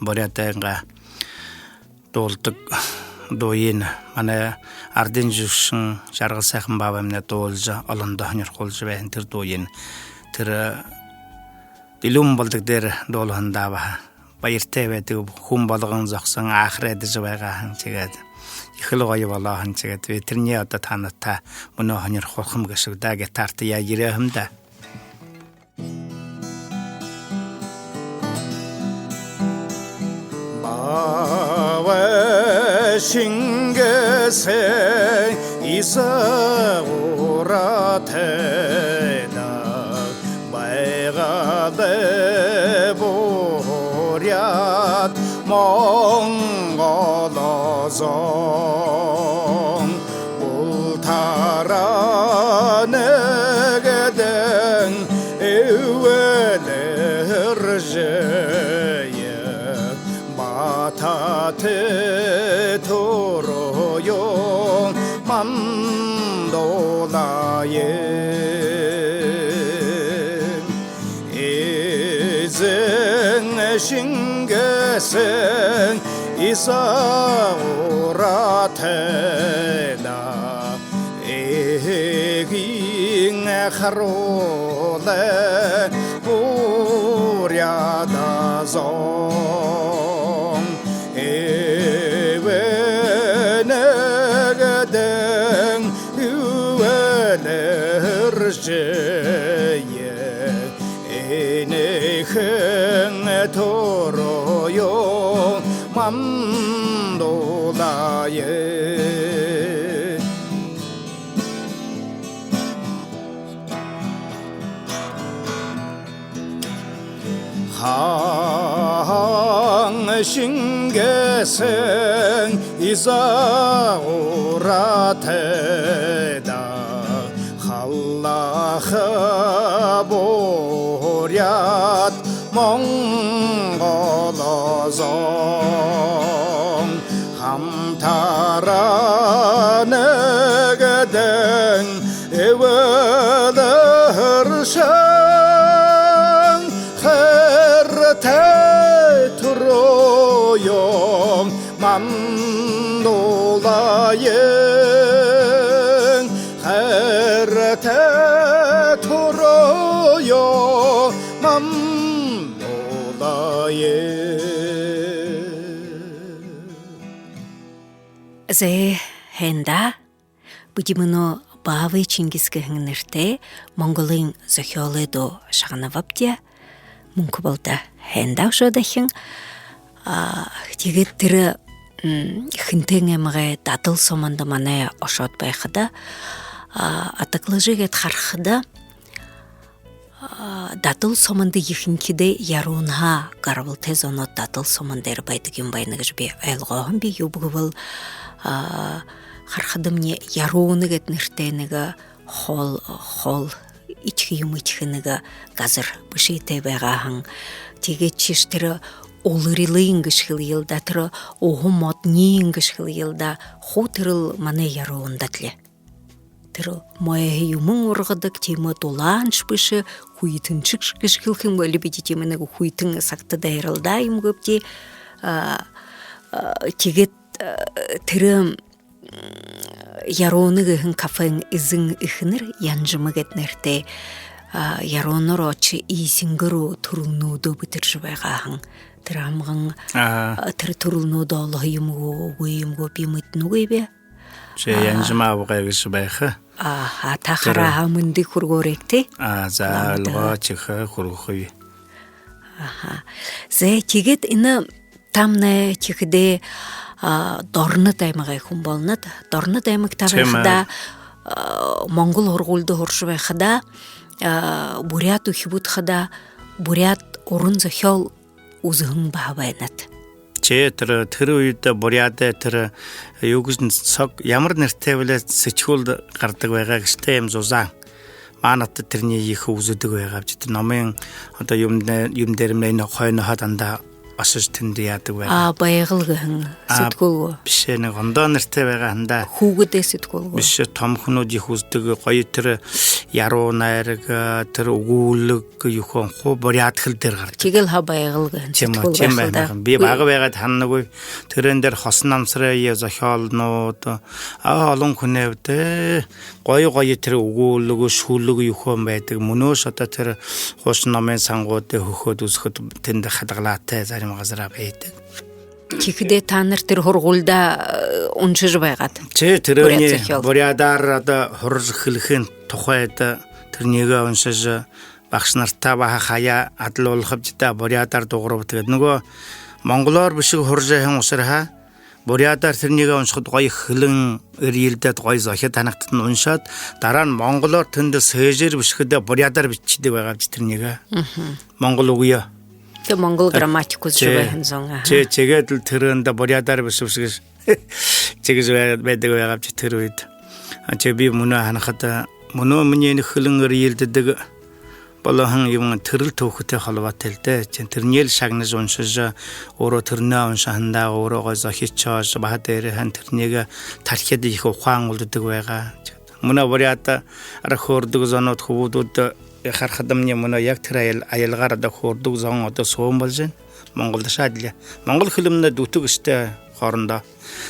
буряадайнгаа дуулдаг дууень манай арадай зүжэгшэн Жаргал сайхан баабаймнай дуулажа, олондо һонирхуулжа байһан тэрэ дууень, тэрэ Дэлюун болодог дээрэ дуулаһандаа баһа баяртай байдаг. Хүн болгон зогсоһон, анхараад байжа байгаа һэн. Тиигээд ехэл гоё болоо һэн. Тиигээд би тэрэниие одоо танадта мүнөө һонирхуулхам гээшэб даа, гитартаяа ерээ һэм даа. Баабай Шэнгисэй Исагуураатай даа, байгаали буряад монгол зон, бултаараа нэгэдэнь эбэлэржэе. Бата тээ түрүү юм мандуулаа юм. Эзэн Шэнгисэй Исагуураатай даа, эгын харуулай буряад зон. Эбэе нэгэдэнь эбэлэр Жэе энэхэн түрүү юм мандуулая. Хаан Шэнгэсэн изагууртай даа, халлаха буряад монгол зон. Хамтараа нэгдэн эбэлэршэн, хайратай түрүү юм мандуулая. Хайратай түрүү юм мандуулая. Зэ, һайн даа. Бидэ мүнөө «Баабай Чингис» гэһэн нэрэтэй монголой зохёолой дуу шагнабабди. Мүнхэ болдо, һайн даа, үшөө дахин. А, тиигээд тэрэ, м, Хэнтэй аймагай Дадал сомондо манай ошоод байхада, а, адаглажа иигээд харахада, а, Дадал сомондо ехэнхидээ Яруунһаа гарбалтай зонууд Дадал сомон дээрэ байдаг юм байна гэжэ би ойлгооһон би. Юуб гэбэл, а, харахадамни Яруунэ гээд нэрэтэй нэгэ хоол, хоол эдихэ юм эдихэ нэгэ газар бэшээтэй байгаа һэн. Тиигээдшье тэрэ уларилынь гэжэ хэлэел даа, тэрэ уһа модониинь гэжэ хэлэел даа, хуу тэрэл манай Яруунада лэ. Тэрэ мойһо юумэн ургадаг, тиимэ дулааншье бэшэ, хүйтэншье гэжэ хэлэхэ юм болибо бидэ, тиимэ нэгэ хүйтэн сагта дайралдаа юм гүбди. А, а, тиигээд, а, тэрэ, м, Яруунэ гэһэн кафен эзэн эхэнэр Янжама гээд нэрэтэй, а, Яруунаар ошожо, Исингэ руу түрэлнүүдээ бэдэржэ байгаа һэн. Тэрэ амган, а, тэрэ түрэлнүүдээ олоһон юм гү, үгы юм гү, би мэдэнэгүйб. Ши Янжама абгай гэжэ байха. Аха, та хараа һаа, мэндэ хүргөөрэгты. А, за, ойлгоо, тиихэ, хүргэхэб. Аха. Зэ, тиигээд энэ тамнай тиихэдээ, а, Дорнод аймагай хүн болонот. Дорнод аймагта байхадаа, а, монгол һургуулида һуража байхадаа, а, буряад үхибүүд хадаа буряад уран зохёол үзэһэн баһа байнат. Тэ, тэрэ, тэрэ үедэ буряадай тэрэ, юу гэжэ, сог ямар нэрэтэй бэлэй, сэдьхүүл гарадаг байгаа гэжэ тэ, юм зузаан. Манай ата тэрэниие ехэ үзэдэг байгаабди. Тэрэ номой одоо юумэн дээрэмнай, энэ хойноһоо дандаа ошожо тэндэ яадаг байгаа. А, «Байгал» гэһэн сэдьхүүл гү? Бэшэ, нэгэ ондоо нэрэтэй байгаа һэн даа. Хүүгэдэй сэдьхүүл гү? Бэшэ, том хүнүүд ехэ үзэдэг, гоё тэрэ Яруу найраг, тэрэ үгүүлэг юухэн хуу буряад хэл дээрэ гарадаг. Тиигээл һаа «Байгал» гэһэн сэдьхүүл байха даа. Би бага байгаад һананагүйб. Тэрээн дээрэ Хоса Намсарай зохёолнууд, а, олон хүнэй бэшэ, гоё гоё тэрэ үгүүлэг, шүлэг юухэн байдаг. Мүнөөшье одоо тэрэ хуушан номой сангуудые хүхөөд үзэхэдэ, тэндэ хадагалаатай зарим газараа байдаг. Тиихэдээ таанар тэрэ һургуулида, э, уншажа байгаат? Тэ, тэрэ буряад зохёол. Буряадаар одоо һуража эхилхын тухайда тэрэниие уншажа, багшанартаа баһа хаяа адли болохобди даа, буряадаар дуугарбабди гээд. Нүгөө монголоор бэшэг һуража байһан ушарһаа буряадаар тэрэниие уншахада гоё хэлэн эрьелдээд, гоё зохид һанагдаад, уншаад, дараа нь монголоор тэндэ сээжээр бэшэхэдээ буряадаар бэшэдэг байгаабди тэрэниие. Монгол үгые. Тэ, монгол грамматик үзэжэ байһан зон, аха. Тэ, тиигээд лэ тэрээндэ буряадаар бэшэбши гэжэ тиигэжэ бай-, байдаг байгаабди тэрэ үедэ. А, тэ, би мүнөө һанахада, мүнөө минии энэ хэлэн эрьелдэдэг болоһон юумэн тэрэл түүхэтэй холбоотой лэ даа. Тэ, тэрэниие лэ шагнажа уншажа, өөрөө тэрэнээ уншаһандаа өөрөө гоё зохид шоожо, баһа дээрэһээнь тэрэниие тархида ехэ ухаан үлдэдэг байгаа. Мүнөө буряадаар хөөрдэг зонууд, хүбүүдүүд харахадамни, мүнөө яг тэрэ аял-, аялгаар одоо хөөрдэг зон одоо сөөһэн болжо байна. Монголдошье адли. Монгол хэлэмнай дүтэ гэжэ тэ хоорондоо.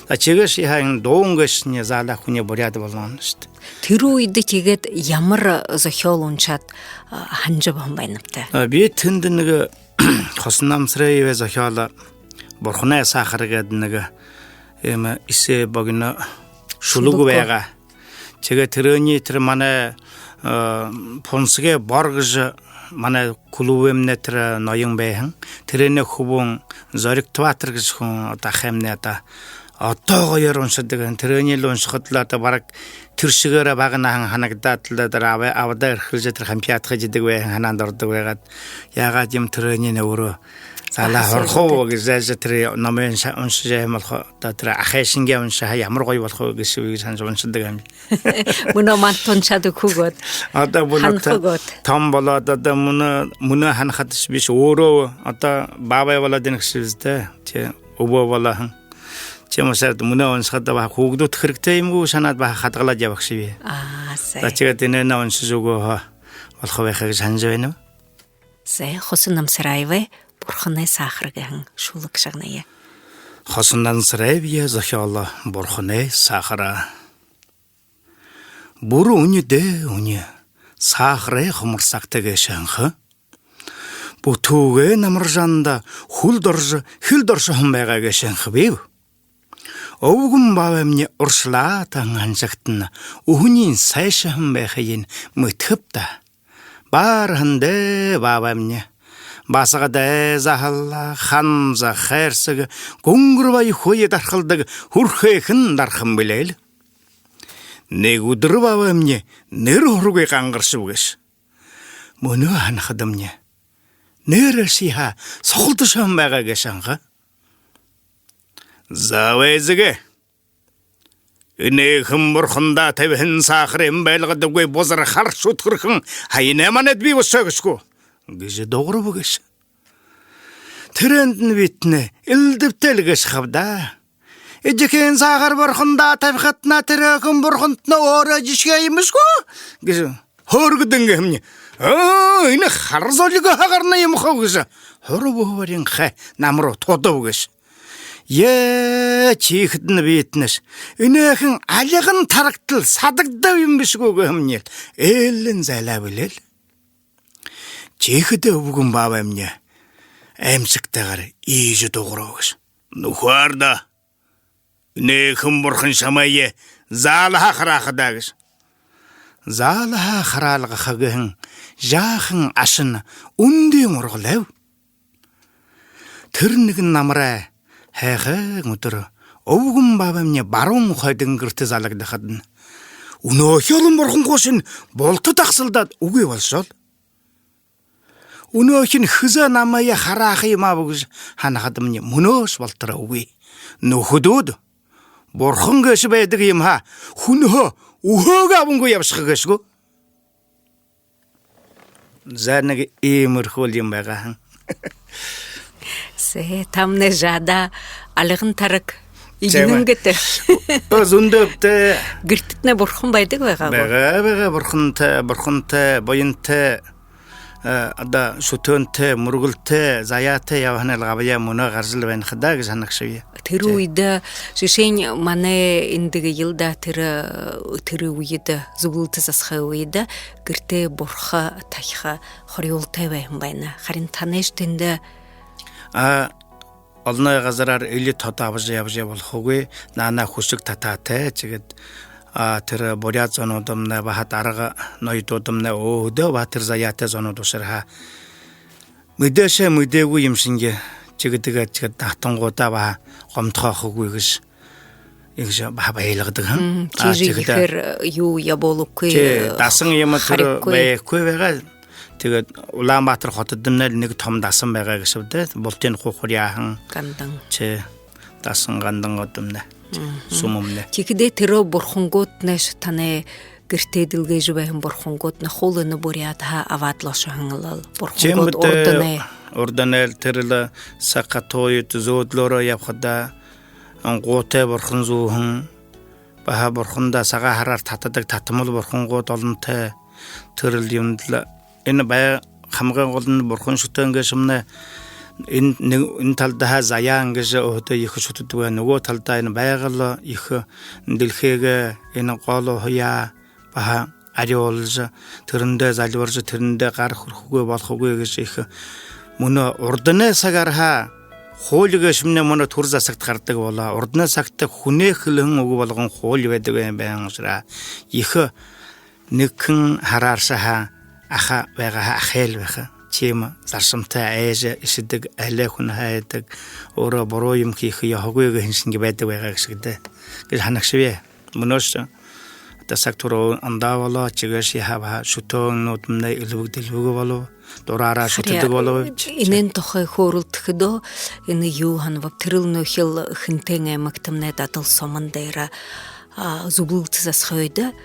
За, тиигээшье һаа, энэ дуун гээшэнь заал, хүнэй буряад болгоно шта. Тэрэ үедэ тиигээд ямар зохёол уншаад, а, һанажа байһан байнабта? А, би тэндэ нэгэ Хоса Намсараевай зохёол «Бурханай сахар» гээд нэгэ иимэ эссе богино шүлэг байгаа. Тиигээд тэрэниие тэрэ манай, Пунсагай Бор гэжэ манай клубымнай тэрэ ноён байһан. Тэрээнэй хүбүүн Зоригто баатар гэжэ хүн, одоо ахаймнай, одоо одоо гоёор уншадаг һэн. Тэрээниие лэ уншахада лэ одоо бараг тэрэ шэгээрээ бага наһан һанагдаад лэ, тэрэ аб-, абадаа эрхэлжэ, тэрэ хампиатха эдидэг байһан һанаанда ородог байгаад, яагаад юм, тэрээниие өөрөө заалаа һурахаб гэжэ, тэрэ номые уншажа, уншажа һаа юм болохо, одоо тэрэ ахайшангаа уншаха ямар гоё болохо гэжэ би һанажа уншадаг һэм. Мүнөө манда уншаад үгэхэ гүт? Одоо мүнөө һанаха гүт? Том болоод, одоо мүнөө, мүнөө һанахадаш бэшэ, өөрөө одоо баабай болоод байна гээшэ бэзэ даа. Тии, үбөө болоо һэн. Тиимэ ушарта мүнөө уншахада баһа хүүгэдтэ хэрэгтэй юм гү һанаад, баһа хадагалаад ябаха гээшэб. Аа, зай. За, тиигээд энээнээ уншажа үгөө һаа болохо байха гэжэ һанажа байнаб. Зай, Хоса Намсараевай «Бурханай саахар» гэһэн шүлэг шагная. Хоса Намсараевай зохёол «Бурханай саахар». Бүри үни даа, үни саахарай хумар сагта гээшэ һэн ха. Бүтүүгээ намаржаанда хүл доржо, хил доржо һэн байгаа гээшэ һэн ха биб. Өвгэн баабаймни уршалаа таһан һаншагтана үһэниинь сайшаһан байхыень мэдэхэб даа. Баарһан даа баабаймни. Басагадай заһал, ханза хайрсаг, гүнгэр баяхые дархалдаг хүрхээхэн дархан бэлэйл. Нэгэ үдэр баабаймни нэрэ һургүй гангаршаб гээшэ. Мүнөө һанахадамни, нээрээшье һаа сухалдашаһан байгаа гээшэ һэн ха. За, байзагай. Энээхэн бурхандаа табиһан саахарые байлгадагүй бузар хара шүдхэрхэн һаяынь манайд бии бэшэ гээшэ гү? Гэжэ дугарба гээшэ. Тэрээндэнь битнай элдэбтэй лэ гээшэ хаб даа. Эжыхэн саахар бурхандаа табихатнай, тэрээхэн бурхантнай өөрөө жэшээ юм бэшэ гү? Гэжэ хөөргэдэнь гэһэмни. Оо, энэ хара золигоһоо гарана юм хаб гэжэ, һура бүһэ баринхай намруу тудаба гээшэ. Ээ, тиихэдэнь битнайш энээхэн альган тарагтал садагдаа юм бэшэ гү гэһэмни, ээлэн зайлаа бэлэйл. Тиихэдэ өвгэн баабаймни аймшагтайгаар иигэжэ дугарба гээшэ. Нүхөөр даа. Энээхэн бурхан шамайе заалаһаа харааха даа гээшэ. Заалаһаа хараалгаха гэһэн жаахан ашань үндын ургалайб. Тэрэ нэгэн намарай һайхан үдэр өвгэн баабаймни баруун хойдон гэртэ залагдахадань, үнөөхи олон бурхангуудшни булта дагсалдаад үгы болошоол. Үнөөхинь хэзээ намайе харааха юм ааб гэжэ һанахадамни, мүнөөшье болотороо үгы. Нүхэдүүд, бурхан гээшэ байдаг юм һаа, хүнһөө үһээгөө абангүй ябашаха гээшэ гү? За, нэгэ иимэрхүүл юм байгаа һэн. Зэ, тамнай жаада альган тараг иигэһэн гүт? Тиимэ. Өө, зүүн дэбтэ. Гэртэтнай бурхан байдаг байгаа гү? Байгаа, байгаа. Бурхантай, бурхантай, буянтай, э, одоо шүтөөнтэй, мүргэлтэй, заяатай ябаһан лэ габьяа мүнөө гаражал байна ха даа гэжэ һанагшаб. Тэрэ үедэ, жэшээнь, манай эндэ гээл даа, тэрэ, тэрэ үедэ, зүблэлтэ засахын үедэ гэртээ бурхан табиха хорюултай байһан байна. Харин танайш тэндэ... А, олоной газараар эли тодо абажа ябажа болохогүй, наанаа хүшэг татаатай, тиигээд, а, тэрэ буряад зонуудымнай, баһа дарга ноёдуудымнай өөһэдөө баһа тэрэ заяатай зонууд ушарһаа, мэдээшье мэдээгүй юм шэнги тиигэдэг, тиигээд нагтангуудаа баһа гомдохогүй гэжэ, иигэжэ баһа байлгадаг һэн. Мм, а, тиижэ тиихэдэ ехээр юу ябуулагүй, тии, э, дасан юумэ тэрэ харихагүй. Байхагүй байгаа. Тиигээд Улаан-Баатар хотодомнай нэгэ томо дасан байгаа гээшэб даа. Бултынь хухаряаһан. Гандан. Тии, дасан гандан одомнай. Мгм. Сүмэмнай. Тиихэдэ тэрэ бурхангууднайш танай гэртээ дэлгэжэ байһан бурхангууднай хуу энэ буряадһаа абаад лэ ошоһон лэ. Тиимэ. Бурхангууд даа, урданай. Урданай лэ, тэрэ лэ саг хатууюуд зөөдлөөрөө ябахадаа гуутай бурхан зүүһэн. Баһа бурхандаа Сагаан һараар татадаг татамал бурхангууд олонтой. Тэрэл юундэ лэ энэ бай-, хамагай голын бурхан шүтөөн гээшэмнай энэ, энэ талдаһаа заяан гэжэ өөһэдөө ехэ шүтэдэг байна. Нүгөө талдаа энэ Байгал ехэ дэлхэйгээ, энэ гол уһаяа баһа арюулжа, тэрэндээ зальбаржа, тэрэндээ гар хүрэхэгүй болохогүй гэжэ ехэ. Мүнөө урданай сагаар һаа хуули гээшэмнай мүнөө түр засагта гарадаг болоо. Урданай сагта хүнэй хэлэһэн үгэ болгон хуули байдаг юм байһан ушараа ехэ Нэгэн һарааршье һаа аха байгаа һаа, ахайл байха. Тиимэ заршамтай айжа эшэдэг, али хүнһөө айдаг, өөрөө буруу юумэ хэхэ ёһогүй гэһэн шэнги байдаг байгаа гээшэ даа гэжэ һанагшаб. Мүнөөшье одоо саг түрүү ондоо болоо, тиигээшье һаа баһа шүтөөнүүднай элбэг дэлбэг болоо, дураараа шүтэдэг болоо бэшэ. Энээн тухай хөөрэлдэхэдөө, энэ юу һанабаб, тэрэл нүхэл Хэнтэй аймагтамнай Дадал сомон дээрэ, а, зүблэлтэ засаха үедэ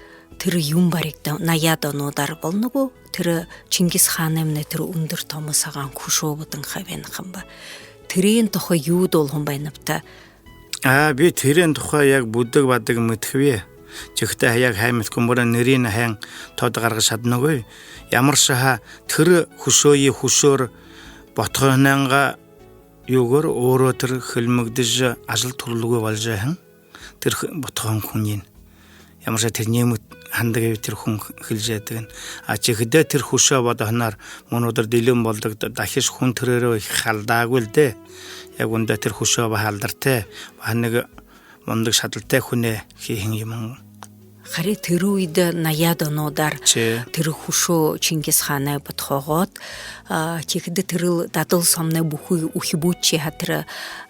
тэрэ юумэ баригдаа, наяад онуудаар болоно гү, тэрэ Чингис хаанаймнай тэрэ үндэр томо сагаан хүшөө бодонхой байна ха юм ба. Тэрээн тухай юу дуулаһан байнабта? А, би тэрээн тухай яг бүдэг бадаг мэдэхэб. Тиихэдээ яг һайн мэдэхэгүй юм, бүри нэрыень һайн тоод гаргажа шаданагүй. Ямаршье һаа тэрэ хүшөөе хүшөөр бодхооһонойнгоо юугээр өөрөө тэрэ хэлмэгдэжэ, ажал түрэлгүй болжо байһан. Тэрэ х-, бодхооһон хүниинь. Ямаршье тэрэ нэмэд һанадаг бэшэ тэрэ хүн хэлэжэ байдаг юм. А тиихэдээ тэрэ хүшөө бодоһоноор мүнөөдэр дэлэн болодог, дахижа хүн тэрээрээ ехэ халдаагүй л даа. Яг үндэ тэрэ хүшөө баһа алдартай. Баһа нэгэ мундаг шадалтай хүнэй хэһэн юумэн. Харин тэрэ үедэ наяад онуудаар тэрэ хүшөө Чингис хаанай бодхоогоод, а, тиихэдэ тэрэл Дадал сомоной бүхы үхибүүдшье һаа тэрэ,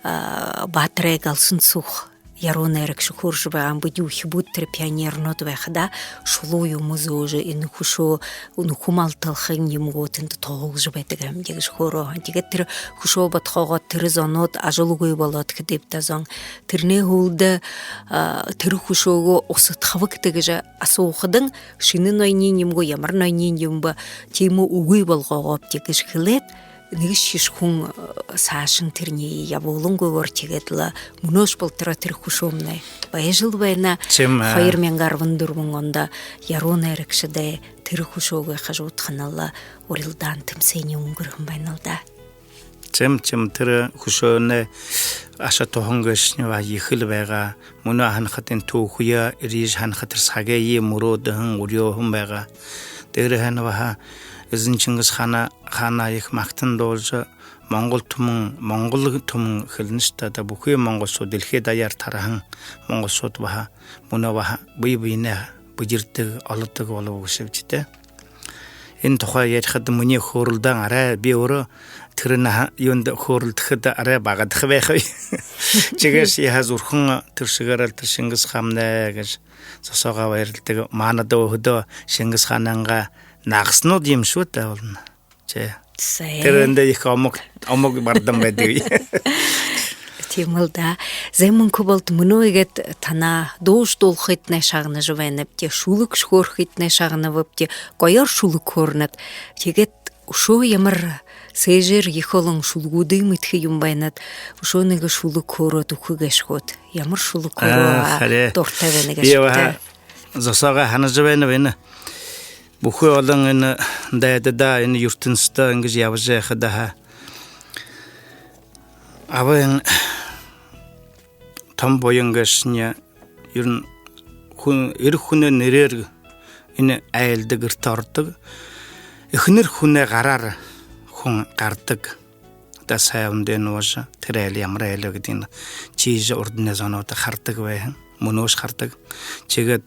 а, баатарай галсан сүх, яруу найрагша хөөрэжэ байгаа юм. Бидэ үхибүүд тэрэ пионернүүд байхадаа шулуу юумэ зөөжэ, энэ хүшөө, нүхэ мал талхын юумэ гү, тэндэ туһалжа байдаг юм гэжэ хөөрөө һэн. Тиигээд тэрэ хүшөө бодхоогоод, тэрэ зонууд ажалгүй болоод, хэдыбта зон тэрэнэй һүүлдэ, а, тэрэ хүшөөгөө усадхабагты гэжэ асуухадань, шэнэ ноёнойнь юм гү, ямар ноёнойнь юм бэ, тиимэ үгы болгоогообди гэжэ хэлээд, нэгэшье хүн, э, саашань тэрэниие ябуулангүйгөөр тиигээд лэ мүнөөшье болотор тэрэ хүшөөмнай байжал байна. Тиимэ. Хоёр мянга арбан дүрбэн ондо яруу найрагшадай тэрэ хүшөөгэй хажуудахана лэ урилдаан тэмсээниинь үнгэрһэн байна л даа. Тиимэ, тиимэ, тэрэ хүшөөнэй аша туһан гээшэнь баһа ехэл байгаа. Мүнөө һанахадань, түүхые эрьежэ һанахадань, сагые мүрөөдэһэн, үреэһэн байгаа. Дээрэһээнь баһа эзэн Чингис хаана, хаанаа ехэ магтан дуулажа, монгол түмэн, монгол түмэн хэлэнэ шта даа, бүхы монголшууд, дэлхэй даяар тараһан монголшууд баһа мүнөө баһа бэе бэеынээ бэдэрдэг, олодог болобо гээшэ бшуу даа. Энэ тухай ярихада, минии хөөрэлдөөн арай, би өөрөө тэрэ наһа юундэ хөөрэлдэхэдэ арай багадаха байха. Тиигээшье һаа зүрхэн тэрэ шэгээрэл тэрэ Шингис хаамнай гэжэ зосоогоо баярладаг. Маанадаа өөһэдөө Шингис хаанайнгаа нагаснууд юм шуу даа болоно. Тии. Тэрэндээ ехэ омог, омог бардам байдаг. Тиимэл даа. Зай, мүнхэ болот, мүнөө иигээд танаа дуушье дуулахыетнай шагнажа байнабди, шүлэгшье хөөрхыетнай шагнабабди, гоёор шүлэг хөөрэнэт. Тиигээд үшөө ямар сээжээр ехэ олон шүлэгүүдые мэдэхэ юм байнат, үшөө нэгэ шүлэг хөөрөөд үгэхэ гээшэ гүт? Ямар шүлэг хөөрөө, а, харин, дуртай байна гээшэбта? Зосоогоо һанажа байнаб, энэ бүхы олон энэ дайдадаа, энэ юртэмсэдэ иигэжэ ябажа байхадаа, абын том буян гээшэнь, ерэнь, хүн, эрэ хүнэй нэрээр энэ айлда гэртэ ородог. Эхэнэр хүнэй гараар хүн гарадаг. Одоо сай үндэн уужа, тэрэ айл ямар айл бэ гэдэгынь тиижэ урданай зонууд харадаг байһан. Мүнөөшье харадаг. Тиигээд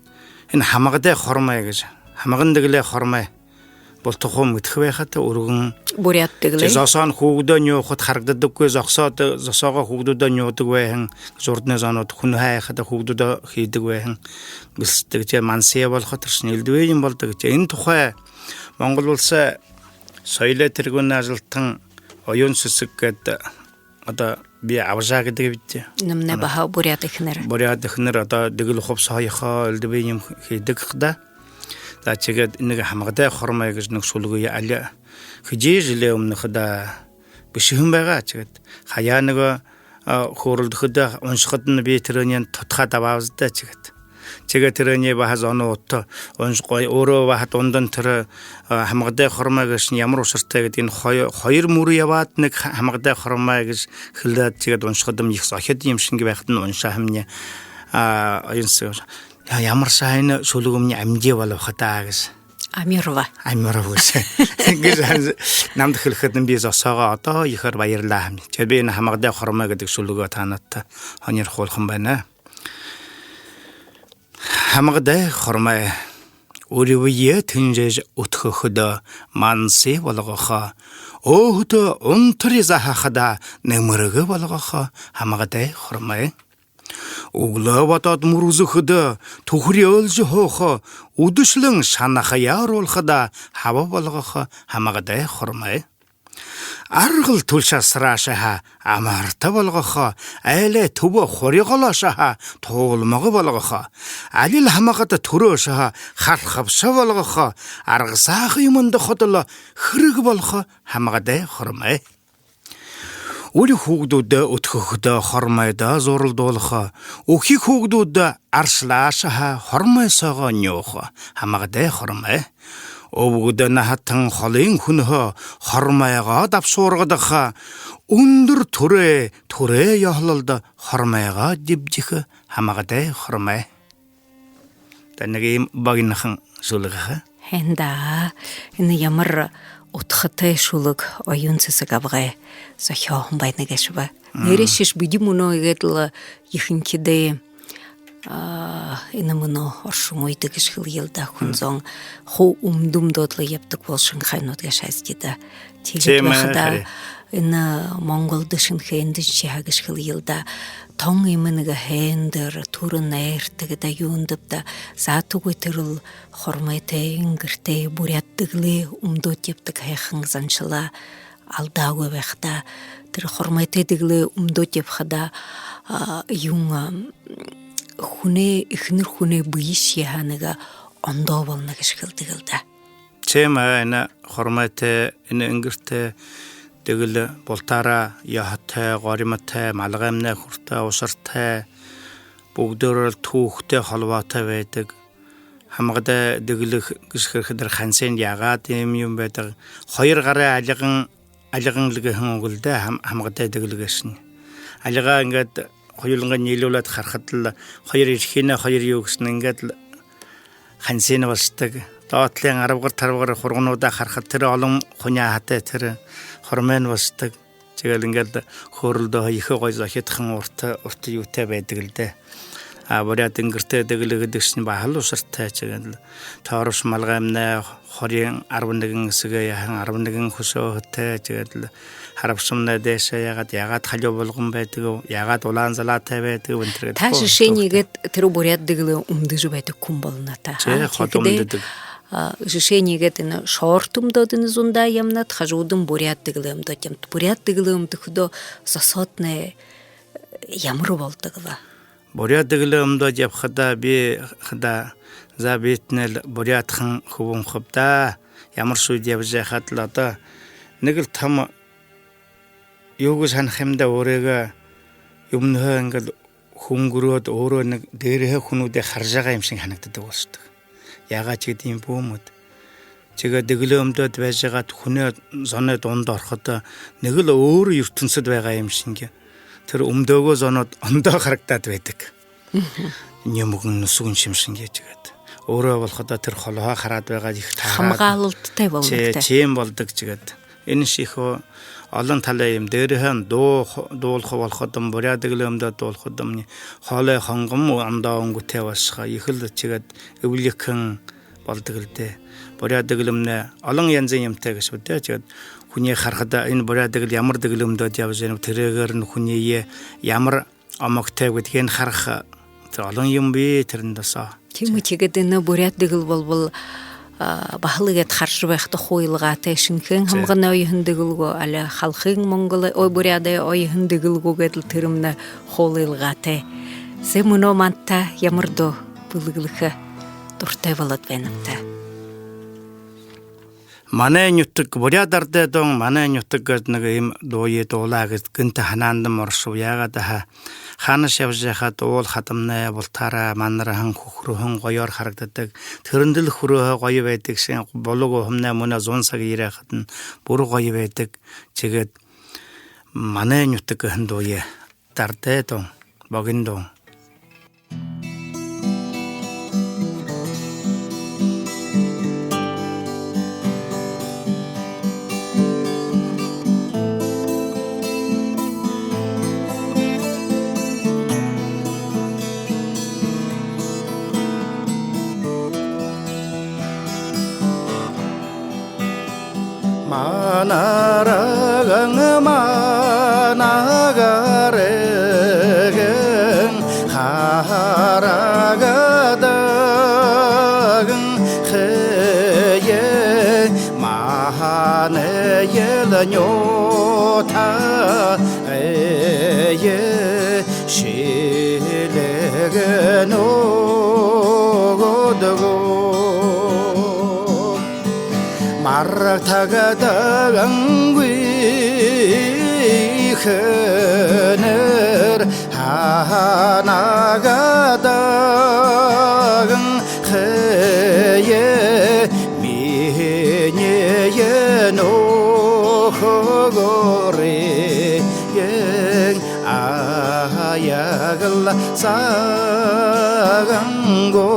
энэ хамгадай хормой гэжэ, хамган дэгэлэй хормой булта хуу мэдэхэ байха даа, үргэн буряад дэгэлэй. Тии, зосоонь хүүгэдээ нюухада харагдадаггүй, зогсоод, зосоогоо хүүгэдүүдээ нюудаг байһан гэжэ урданай зонууд, хүнһөө айхада хүүгэдүүдээ хиидэг байһан, гэлсэдэг. Тии, мансия болохо, тэрэшни элдэбын юм болодог. Тии, энэ тухай Монгол уласай соёлой тэргүүнэй ажалтан Оюун Сэсэг гээд, одоо би Абжаа гэдэг бэд даа. Энэмнай баһа буряад эхэнэр. Буряад эхэнэр одоо дэгэл хубсаһа ёхо, элдэбын юм хиидэг хадаа. За, тиигээд нэгэ хамгадай хормой гэжэ нэгэ шүлэгые али хэды жэлэй өмнө хадаа бэшэһэн байгаа. Тиигээд хаяа нэгэ, а, хөөрэлдэхэдэ, уншахадань би тэрэниие тодхоод абааб даа, тиигээд. Тиигээд тэрэниие баһа зонуудта унш-, гоё, өөрөө баһа дундань тэрэ, а, хамгадай хормой гээшэнь ямар ушартай гэдэгынь хой-, хоёр мүрэ ябаад, нэгэ ха-, хамгадай хормой гэжэ хэлээд, тиигээд уншахадам ехэ зохид юм шэнги байхадань уншааһамни, а, Оюун Сэсэг: «Яа, ямаршье һайн шүлэгэмни амиды болобо хадаа», — гэжэ. Амирва. Амирва гэжэ. Гэжэ намда хэлэхэдэнь, би зосоогоо одоо ехээр баярлаа һэм. Тиигээд би энэ Хамгадай хормой гэдэг шүлэгөө таанадта һонирхуулхам байна. Хамгадай хормой. Үрбые тэнжээжэ үдхэхэдөө манси болгохо, өөһэдөө унтари заһахадаа нэмэргэ болгохо һамгадай хормой. Үглөө бодоод мүрысхэдөө түхэреэлжэ һуухаа, үдэшэлэн шанахаяа оруулхадаа һаба болгохо һамгадай хормой. Аргал түлшэ асараашье һаа, амарта болгохо, айлай түбэ хури голоошье һаа, туулмага болгохо. Алил һамгада түрөөшье һаа, хархабша болгохо, аргасааха юумэндэ ходолоо, хэрэг болохо һамгадай хормой. Үри хүүгэдүүдээ үдхэхэдөө хормойдоо зуралдуулха, үхи хүүгэдүүдээ аршалаашье һаа, хормой соогоо нюуха һамгадай хормой. Үбгэдэ наһатан холын хүнһөө хормойгоо дабшуургадаха, үндэр түрээ, түрээ ёһололдо хормойгоо дибдихэ һамгадай хормой. Та нэгэ иимэ богинохон шүлэг ха. Һайн даа. Энэ ямар удхатай шүлэг, оюун сэсэг абгай зохёоһон байна гээшэб. Нээрээшье бидэ мүнөө иигээд лэ ехэнхидээ, а, энэ мүнөө оршон үедэ гэжэ хэлэел даа, хүн зон хуу үмдэ үмдөөд лэ ябадаг болошонхой нууд гээшэ һэн даа. Тиигээд байхадаа энэ Монголдо, Шэнэхээндэ шье һаа гэжэ хэлэел даа, тон иимэ нэгэ һайндэр, түрэ найртагада, юундэб даа, заатагүй тэрэл хормойтой, энгэртэй буряад дэгэлээ үмдөөд ябадаг һайхан заншалаа алдаагүй байха даа. Тэрэ хормойтой дэгэлээ үмдөөд ябахада, а, юун, а, хүнэй, эхэнэр хүнэй бэешье һаа нэгэ ондоо болоно гэжэ хэлэдэгэл даа. Тиимэ, энэ хормойтой, энэ энгэртэй дэгэл бултаараа ёһотой, горимтой, малгаймнай хүрэтэр, ушартай, бүгэдөөрөөл түүхэтэй холбоотой байдаг. Һамгадай дэгэл гэжэ хэлэхэдэ, ханзын яагаад иимэ юумэ байдаг? Хоёр гарай альган, альган лэ гэһэн үгэл даа, һам-, һамгадай дэгэл гээшэнь. Альгаа иигээд хоюулангынь ниилүүлээд харахадал, хоёр эрхинэ, хоёр юу гэһэн иигээд лэ ханзын болошодог. Доотлонь арбагар тарбагар хургануудаа харахада, тэрэ олон хуньһатай, тэрэ хормойнь болошодог. Тиигээл иигээд лэ хөөрэлдөөһөө ехэ гоё зохидхон, урта, урта юутэй байдагэл даа. А буряад энгэртэй дэгэл гэдэгшэнь баһал ушартай. Тиигээл тойрошье малгаймнай хорин, арбан нэгэн эсэгэ яһан, арбан нэгэн хүсөөһэтэй. Тиигээл харабшамнай дээшээ яагаад, яагаад халюу булган байдаг, яагаад улаан залаатай байдаг, энэ тэрэ гээд. Та жэшээнь иигээд тэрэ буряад дэгэлээ үмдэжэ байдаг хүн болоно та. Тии, ходо үмдэдэг. А, жэшээнь иигээд энэ шорт үмдөөд, энэ зундаа ямнаад, хажуудань буряад дэгэлээ үмдөөд ямнаад. Буряад дэгэлээ үмдэхэдөө зосоотнай ямар болодог бэ? Буряад дэгэлээ үмдөөд ябахадаа би хадаа, за, би тэнэл буряадхан хүбүүн хаб даа. Ямаршье үедэ ябажа байхадал одоо нэгэл томо юу гэжэ һанаха юм даа, өөрыгөө юумэнһээ иигээд хүнгэрөөд, өөрөө нэгэ дээрэһээ хүнүүдые хаража байгаа юм шэнги һанагдадаг болошодог. Яагаад тиигээд юм бэ, мод? Тиигээд дэгэлээ үмдөөд байжа байгаад хүнэй, зоной дунда ороходоо нэгэл өөр юртэмсэдэ байгаа юм шэнги. Тэрэ үмдөөгөө зонууд ондоо харагдаад байдаг. Нюмгэн, нүсэгэн шэмшэн гээд, тиигээд өөрөө болоходоо тэрэ холоһоо хараад байгаа, ехэ таараад. Хамгаалалтатай болоно. Тии, тиимэ болодог. Тиигээд энэшье ехэ олон талай юм. Дээрэһээнь дуу, дуулаха болоходомни, буряад дэгэлээ үмдөөд дуулахадамни хоолой хонгом ондоо үнгэтэй болошохо, ехэл тиигээд эблигхэн болодогол даа. Буряад дэгэлнай олон янзын юмтай гээшэ бэд даа. Тиигээд хүниие харахада, энэ буряад дэгэл ямар дэгэлээ үмдөөд ябажа байнаб, тэрээгээрнь хүниие ямар омогтой бэ гэдэгынь хараха. Тэрэ олон юм бии тэрэндэ соо. Тиимэ, тиигээд энэ буряад дэгэл болбол, а, баһал иигээд хаража байхада хуу илгаатай. Шэнэхээн һамганай оёһон дэгэл гү, али Халхын Монголой, ой, Буряадай оёһон дэгэл гү гэдэл тэрэмнай хуу илгаатай. Зэ, мүнөө манда ямар дуу бэлэглэхэ дуратай болоод байнабта? «Манай нютаг», буряад арадай дуун «Манай нютаг» гээд нэгэ иимэ дууе дуулаа гэжэ гэнтэ һанаандам оршоб. Яагаад гэхэдэ, хаанашье ябажа байхада уул хадамнай бултаараа манарһан, хүхэрһэн, гоёор харагдадаг. Тэрэндэл хүрөөһөө гоё байдаг шэнги. Булаг уһамнай мүнөө зун саг ерээ хадань бүри гоё байдаг. Тиигээд «Манай нютаг» гэһэн дууе, арадай дуун, богино дуун. Анараган манагар гэн харагадаган хэе, маанай эл нютагые шэлэгэн үгэдэгөө. Марагтагадагангүй хэнэр ханагадаган хэе, минии нүхэгөөрөө аяагал сагаан гү.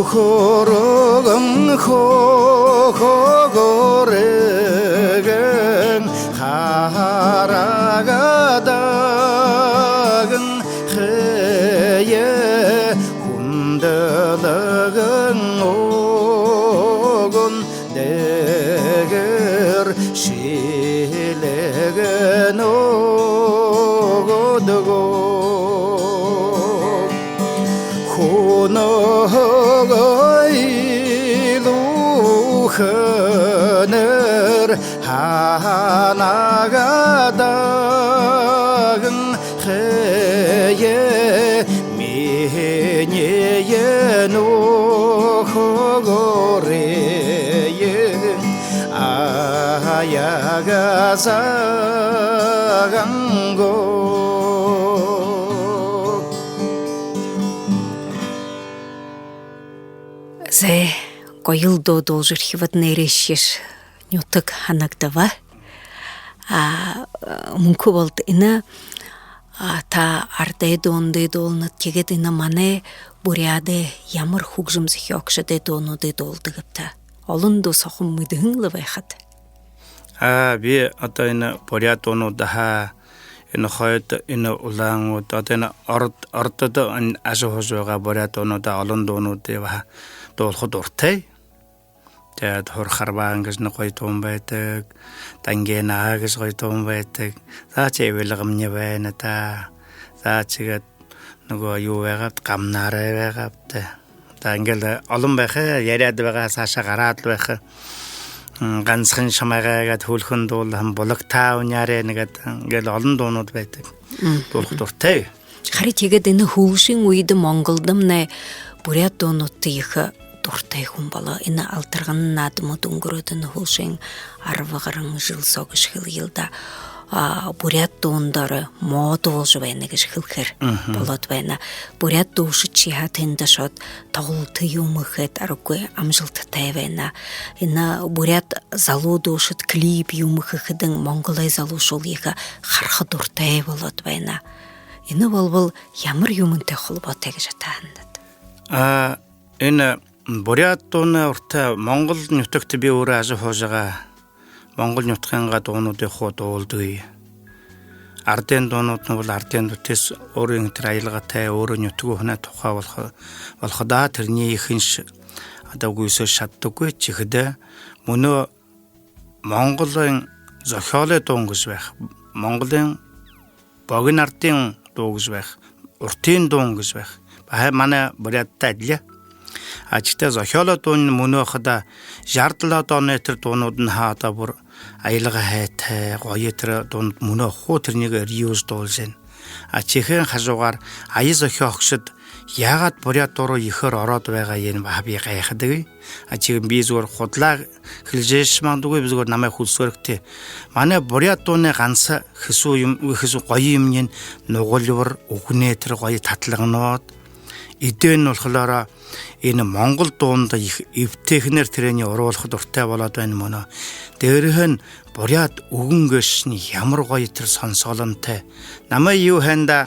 Хүхэргэн хүхэгөөрөө гэн харагадаган хэе, хүндэлгэн үгэн дээгүүр шэлэгэн үгэдэгөө. Хүнөөгөө илүүхэнэр ханагадаган хэе, минии нүхэгөөрөө аяагал сагаан гү. Зэ, гоёл дуу дуулжархибад, нээрээшье нютаг һанагдаба. А, мүнхэ болод энэ, а, та арадай дуунуудые дуулнат, тиигээд энэ манай буряадай ямар хүгжэм зохёогшодой дуунуудые дуулдаг гүт? Олон дуу соохом мэдэһэн лэ байхат. А, би одоо энэ буряад дуунуудһаа энэ хойто, энэ улаан үе, одоо энэ ород, ородой энэ ажаһуужа байгаа буряад дуунуудһаа олон дуунуудые баһа дуулаха дуратай. Тиигээд «Һур харбаан» гэжэ нэгэ гоё дуун байдаг, «Дангина» аа гэжэ гоё дуун байдаг. За, тиигээд «Эбэл гамни» байна даа. За, тиигээд нүгөө юу байгааб, «Гамнаарай» байгааб даа. За, иигээд лэ олон байха, яряад байгаа, саашаа гараад лэ байха. М, «Гансахан шамайгаа» гээд һүүлхэн дуулаһан, «Булагтаа уняарай» нэгэ гээд, иигээд лэ олон дуунууд байдаг. Мгм. Дуулаха дуратай. Харин тиигээд энэ һүүлшын үедэ Монголдомнай буряад дуунуудта ехэ дуратай хүн болоо. Энэ «Алтарганын» наадамууд үнгэрөөд, энэ һүүлшын арба гаран жэл соо гэжэ хэлэел даа. А, буряад дуун доро модо боложо байна гэжэ хэлэхээр Мгм. болоод байна. Буряад дуушад шье һаа тэндэ ошоод, тоглолто юумэ хээд, аргагүй амжалтатай байна. Энэ буряад залуу дуушад клип юумэ хэхэдэнь, Монголой залуушуул ехэ хараха дуратай болоод байна. Энэ болбол ямар юумэнтэй холбоотой гэжэ һананат? А, энэ буряад дуунай урда Монгол нютагта би өөрөө ажаһуужа байгаа Монгол нютагайнгаа дуунуудые хуу дуулдагби. Арадайнь дуунуудынь бол арадайнь дутес өөрын тэрэ аялгатай, өөрөө нютагууһанай тухай болохо, болохо даа, тэрэниие ехэншье одоо гүйсөөжэ шададаггүй. Тиихэдэ мүнөө Монголой зохёолой дуун гэжэ байха, Монголой богино арадын дуу гэжэ байха, уртын дуун гэжэ байха. Баһа манай буряадтай адли. А, тиихэдэ зохёолой дуунь мүнөө хадаа жаран долоон оной тэрэ дуунуудынь һаа одоо бүри аялга һайтай, гоё тэрэ дуунууд, мүнөө хуу тэрэниие реюза дуулажа байна. А, тиихын хажуугаар ая зохёогшод яагаад буряад дуу руу ехээр ороод байгаа, энэ баһа би гайхадагби. А, тиигээд би зүгөөр худалаа хэлэжэ ябаха магадгүй, би зүгөөр намайе хүлисхэрэгты. Манай буряад дуунай ганса хэсүү юм, хэсүү гоё юумэниинь нугалбар, үгэнэй тэрэ гоё таталганууд. Эдээнь болохолоороо энэ монгол дуунда ехэ эбтэйхэнээр тэрэниие оруулха дуратай болоод байна мүнөө. Дээрэһээнь буряад үгэн гээшэнь ямар гоё тэрэ сонсоолонтой. Намайе юу һайн даа,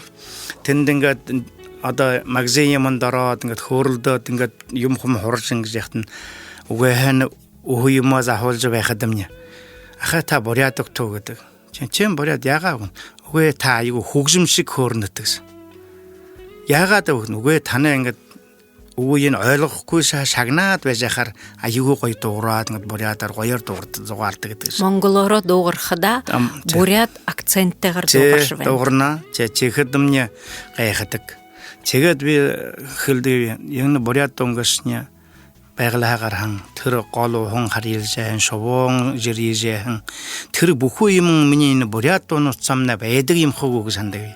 тэндэ иигээд одоо магазин юумэндэ ороод, иигээд хөөрэлдөөд, иигээд юумэ хүмэ һуража иигэжэ ябахадань, үгы һайн, үһэ юумэ заһуулжа байхадамни: «Ахай, та буряад гүт?» гэдэг. «Тиимэ, тиимэ, буряад». «Яагаа гү?» «Үгы, та аягүй хүгжэмшэг хөөрэнэт» гэжэ. Яагаад гэхэдэ, үгы, танай ингээд үгые ойлгохогүйшье шагнаад байжа байхаар аягүй гоё дуугараад, ингээд буряадаар гоёор дуугардаг, зугаалдаг гэдэг шэ. Монголоороо дуугархадаа буряад акценттайгаар дуугаржа байна. Дуугарна. Тиихэдэмни гайхадаг. Тиигээд би хэлэдэг би, энэ буряад дуун гээшэнь Байгалиһаа гараһан, тэрэ гол уһан харьяалжа байһан, шубуун жэрыжэ байһан, тэрэ бүхы юумэн минии энэ буряад дуунууд соомнай байдаг юм хаа гү гэжэ һанадаг.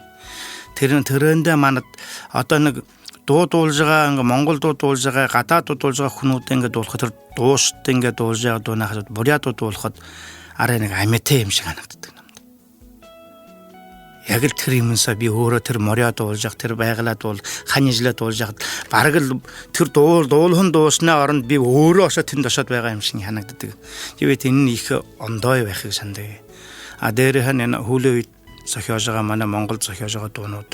Тэрэ, тэрээндэ манад одоо нэгэ дуу дуулажа байгаа, ингээд монгол дуу дуулажа байгаа, гадаад дуу дуулажа байгаа хүнүүдэй ингээд дуулахада, тэрэ дуушад ингээд дуулажа байгаа дуунаа хараад, буряад дуу дуулахада арай нэгэ амитай юм шэнги һанагдадаг намда. Яг лэ тэрэ юумэн соо би өөрөө тэрэ морёо дуулажа байхада, тэрэ Байгалиһаа дуул-, Ханижалаа дуулажа байхада, бараг лэ тэрэ дуул-, дуулаһан дуушанай орондо би өөрөө ошоод, тэндэ ошоод байгаа юм шэнги һанагдадаг. Тиигээд энэ ехэ ондоо байха гэжэ һанадаг. А дээрэһээнь энэ һүүлэй үедэ зохёожо байгаа, манай Монголдо зохёожо байгаа дуунууд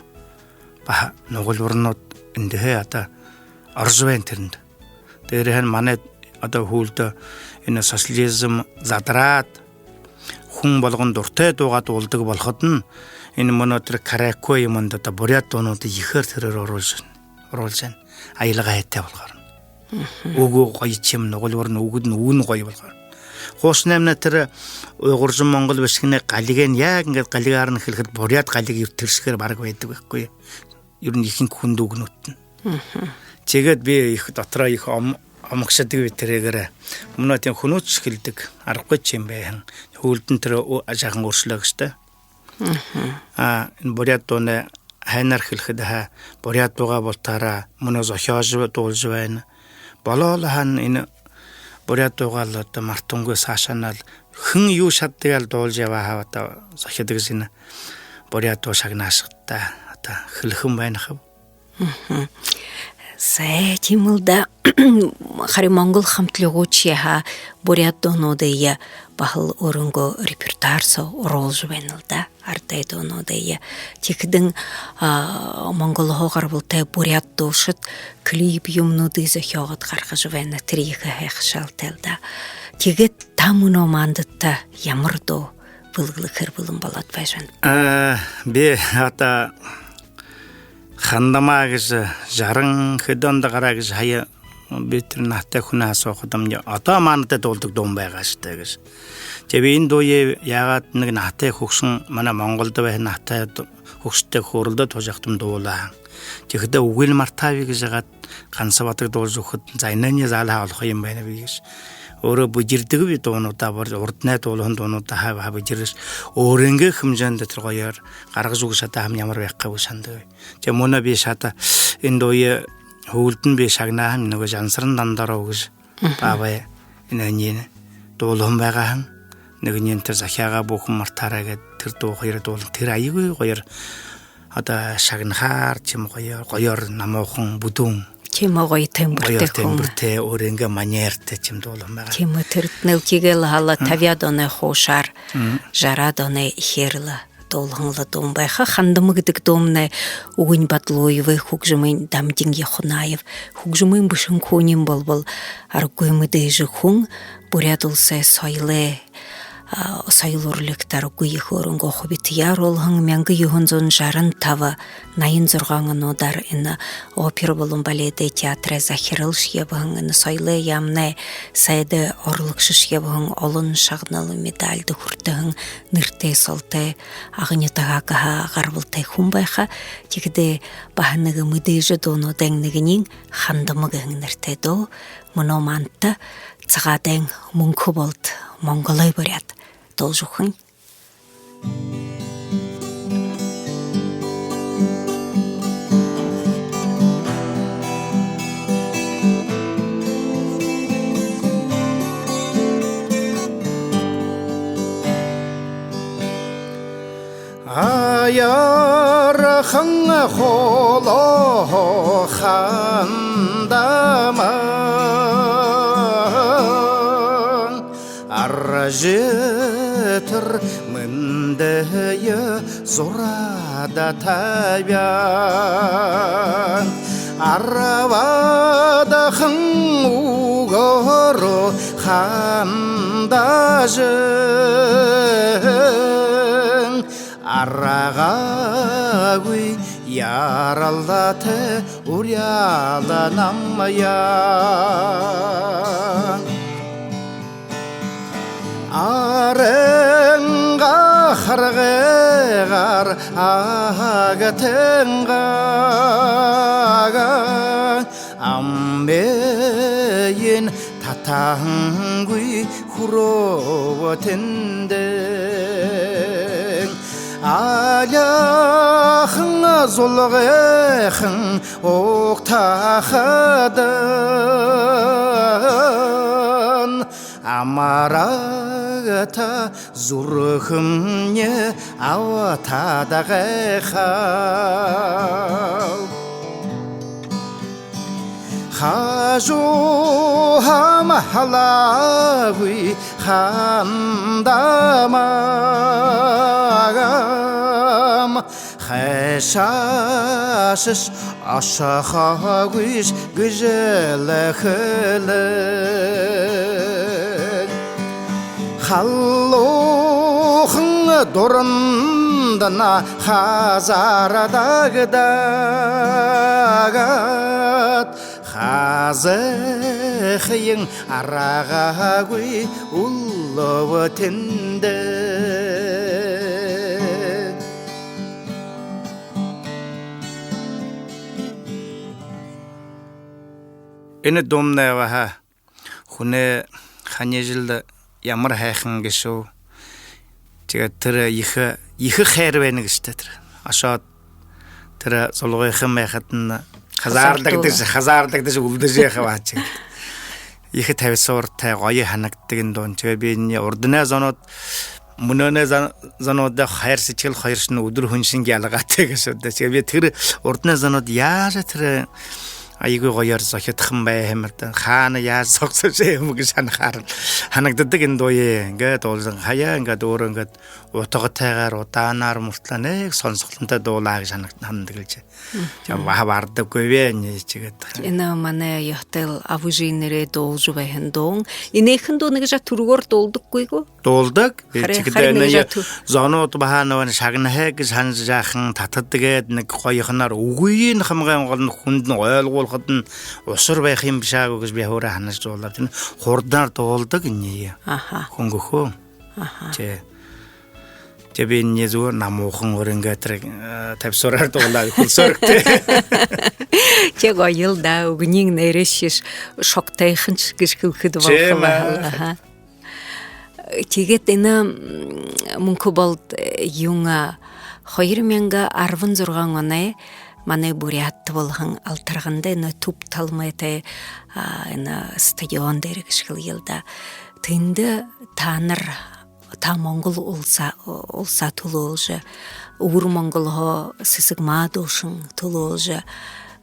баһа, нугалбарнууд эндэһээ одоо орожо байна тэрэндэ. Дээрэһээнь манай одоо һүүлдэ энэ социализм задараад, хүн болгон дуратай дуугаа дуулдаг болоходонь, энэ мүнөө тэрэ караоке юумэндэ одоо буряад дуунуудые ехээр тэрээр оруулжа, оруулжа байна. Аялга һайтай болохоор. Мгм. Үгэ гоё юм, нугалбарнай, үгэдэнь, үгэнь гоё болохоор. Хуушанаймнай тэрэ Уйгууржам Монгол Бэшэгэнэй галигынь яг ингээд галигаарнь хэлэхэдэ, буряад галиг юрэ тэрэ шэгээр бараг байдаг байхгүй. Ерэнь ехэнхи хүндэ үгэнүүдтнай. Мгм. Тиигээд би ехэ дотороо ехэ ом-, омогшодог би тэрээгээрээ. Мүнөө тиимэ хүнүүдшье хэлэдэг, аргагүй юм байһан. Һүүлдэнь тэрэ о-, жаахан өөршөлөө гээшэ даа. Мгм. А энэ буряад дуунай һайнаар хэлэхэдэ һаа, буряад дуугаа бултаараа мүнөө зохёожо дуулажа байна. Болоо лэ һаань, энэ буряад дуугаа лэ одоо мартангүй саашаанаа лэ хэн юу шададаг аал дуулажа ябаа һаа, одоо зохидо гэжэ энэ буряад дуу шагнаашадта одоо хэлэхэ юм байна хаб. Мгм. Зай, тиимэл даа. Харин монгол хамтлагуудшье һаа буряад дуунуудые баһал өөрынгөө репертуар соо оруулжа байна лэ даа. Арадай дуунуудые. Тиихэдэнь, а, Монголһоо гарбалтай буряад дуушад клип юумэнүүдые зохёогоод гаргажа байна. Тэрэ ехэ һайхашаалтай лэ даа. Тиигээд та мүнөө мандаа ямар дуу бэлэглэхээр бэлэн болоод байжа байна? А, би одоо «Хандамаа» гэжэ, жаран хэды ондо гараа гэжэ һая би тэрэ наһатай хүнһөө асуухадамни, одоо мандаа дуулдаг дуун байгаа шта гэжэ. Тиигээд би энэ дууе яагаад нэгэ наһатай хүгшэн, манай Монголдо байһан наһатай ду-, хүгшэдтэй хөөрэлдөөд, туужа байхадам дуулаа. Тиихэдэ үгыень мартааб гэжэ яагаад, Гансабадаг дуулажа үгэхэдэнь, за, энээниие заал һаа олохо юм байна би гэжэ. Өөрөө бэдэрдэг би дуунуудаа, бор-, урданай дуулаһан дуунуудаа һаа, һаа бэдэржэ, өөрынгөө хэмжээндэ тэрэ гоёор гаргажа үгэжэ шадаа һаамни ямар байха гээшэб гэжэ һанадаг би. Тиигээд мүнөө би шата энэ дууе һүүлдэнь би шагнаа һаамни, нэгэ Жансаран Дандаров гэжэ, мгм, баабай энээниие дуулаһан байгаа һэн. Нэгэниинь тэрэ «Захяагаа бү хүн мартаарай» гээд тэрэ дуу хоёрые дуулаһан. Тэрэ аягүй гоёор, одоо шагнахаар тиимэ гоёор, гоёор намуухан бүдүүн. Тиимэ гоё тембртэй хүн. Гоё тембртэй, өөрынгөө манертай тиимэ дуулаһан байгаа. Тиимэ, тэрэтнай лэ тиигээл һаа лэ, мгм, табяад оной хуушаар, мгм, жараад оной эхеэр лэ дуулаһан лэ дуун байха. «Хандама» гэдэг дуумнай үгэнь Бадлуевай, хүгжэмынь Дамдин Яхунаев. Хүгжэмынь бэшэһэн хүниинь болбол аргагүй мэдээжэ хүн, Буряад Уласай соёлой, а, соёл уралигта аргагүй ехэ өөрынгөө хубитаяа оруулһан. Мянга юһэн зуун жаран таба, наян зургаан онуудаар энэ опера болон баледэй театрай захиралшье ябаһан, энэ соёлой яаманай сайдай орлогшошье ябаһан, олон шагнал, медальда хүртэһэн, нэрэтэй солотой, Ага нютагһаа гарбалтай хүн байха. Тиихэдээ баһа нэгэ мэдээжэ дуунуудай нэгэниинь «Хандама» гэһэн нэрэтэй дуу. Мүнөө манда Цагаадайн Мүнхэ Болд «Монголой буряад» дуулажа үгэхэнь. Аяархан холо хандамаа, аржытар мэндые зураад табяа. Арбадахан үгөөр хандажа, Аргаагүй яралтай уряалаа намайе. Арынгаа харгыгаар агатынгаа амиин татаһангүй хүрөө тэндэ. Аляахан зулгайхан угтахадань амарагта зүрхэмни абтаад гайхаа. Хажууһаам халаагүй хандамаам хайшаашье ошохогүйш гэжэ лэ хэлээ. Халуухан дурандань хазаардагдаад, хазахын аргаагүй үлөө тэндэ. Энэ дуумнай баһа хүнэй хани жэл ямар һайхан гээшэб. Тиигээд тэрэ ехэ, ехэ хайра байна гээшэ тэрэ. Ошоод тэрэ зулгайхан байхадань хазаардагдажа, хазаардагдажа үлдэжэ байха баһа тиигээд. Ехэ табисууртай, гоё һанагдадаг энэ дуун. Тиигээд би энэ урданай зонууд, мүнөөнэй зон-, зонуудай хайра сэдьхэл хоёршни үдэр һүни шэнги ялгаатай гээшэ даа. Тиигээд би тэрэ урданай зонууд яажа тэрэ аягүй гоёор зохидхон байһан юм даа. Хаана яажа зогсожо юм гэжэ һанахаар, һанагдадаг энэ дууе. Ингээд уулзан хаяа, ингээд өөрөө ингээд утагатайгаар, удаанаар мүртэлөө, нэгэ соносхолонтой дуулаа гэжэ һанаг-, һанадаг лэ ши. Мгм. Тиигээд баһа бардаггүй байна, тиигээд. Энэ манай ёһотой аба эжынэрэй дуулажа байһан дуун. Энээхэн дуун нэгэ жаа түргөөр дуулдаггүй гү? Дуулдаг. Харин, тиигээд харин энэ нэгэ жаа тү- зонууд баһа нүгөө шагнаһай гэжэ һанажа яахан, татаад, тиигээд нэгэ гоёхоноор үгыень хамагай гол нь хүндэ ойлгуулхадань ушар байха юм бэшэ гү гэжэ би һуури һанажа дуулаа. Тиигээд хурданаар дуулдаг энэ. Аха. Хүнгэн хуу. Аха. Тии. Тии, би энэ зүгөөр намуухан өөрынгөө тэрэ, э, табисуураар дуулаа, хүлсөөрэгты. Тии, гоёл даа, үгэнэй нэрээшье шогтойхоншье гэжэ хэлэхэдэ болохо. Тиимэ. Аха. Тиигээд энэ, м, Мүнхэболод, э, юун, а, хоёр мянга арбан зургаан оной манай Буряадта болоһон Алтарганада энэ түб талмайтай, а, энэ стадион дээрэ гэжэ хэлэел даа. Тэндэ таанар, та монгол уласаа, уласаа түлөөлжэ, Үбэр Монголһоо Сэсэгмаа дуушан түлөөлжэ,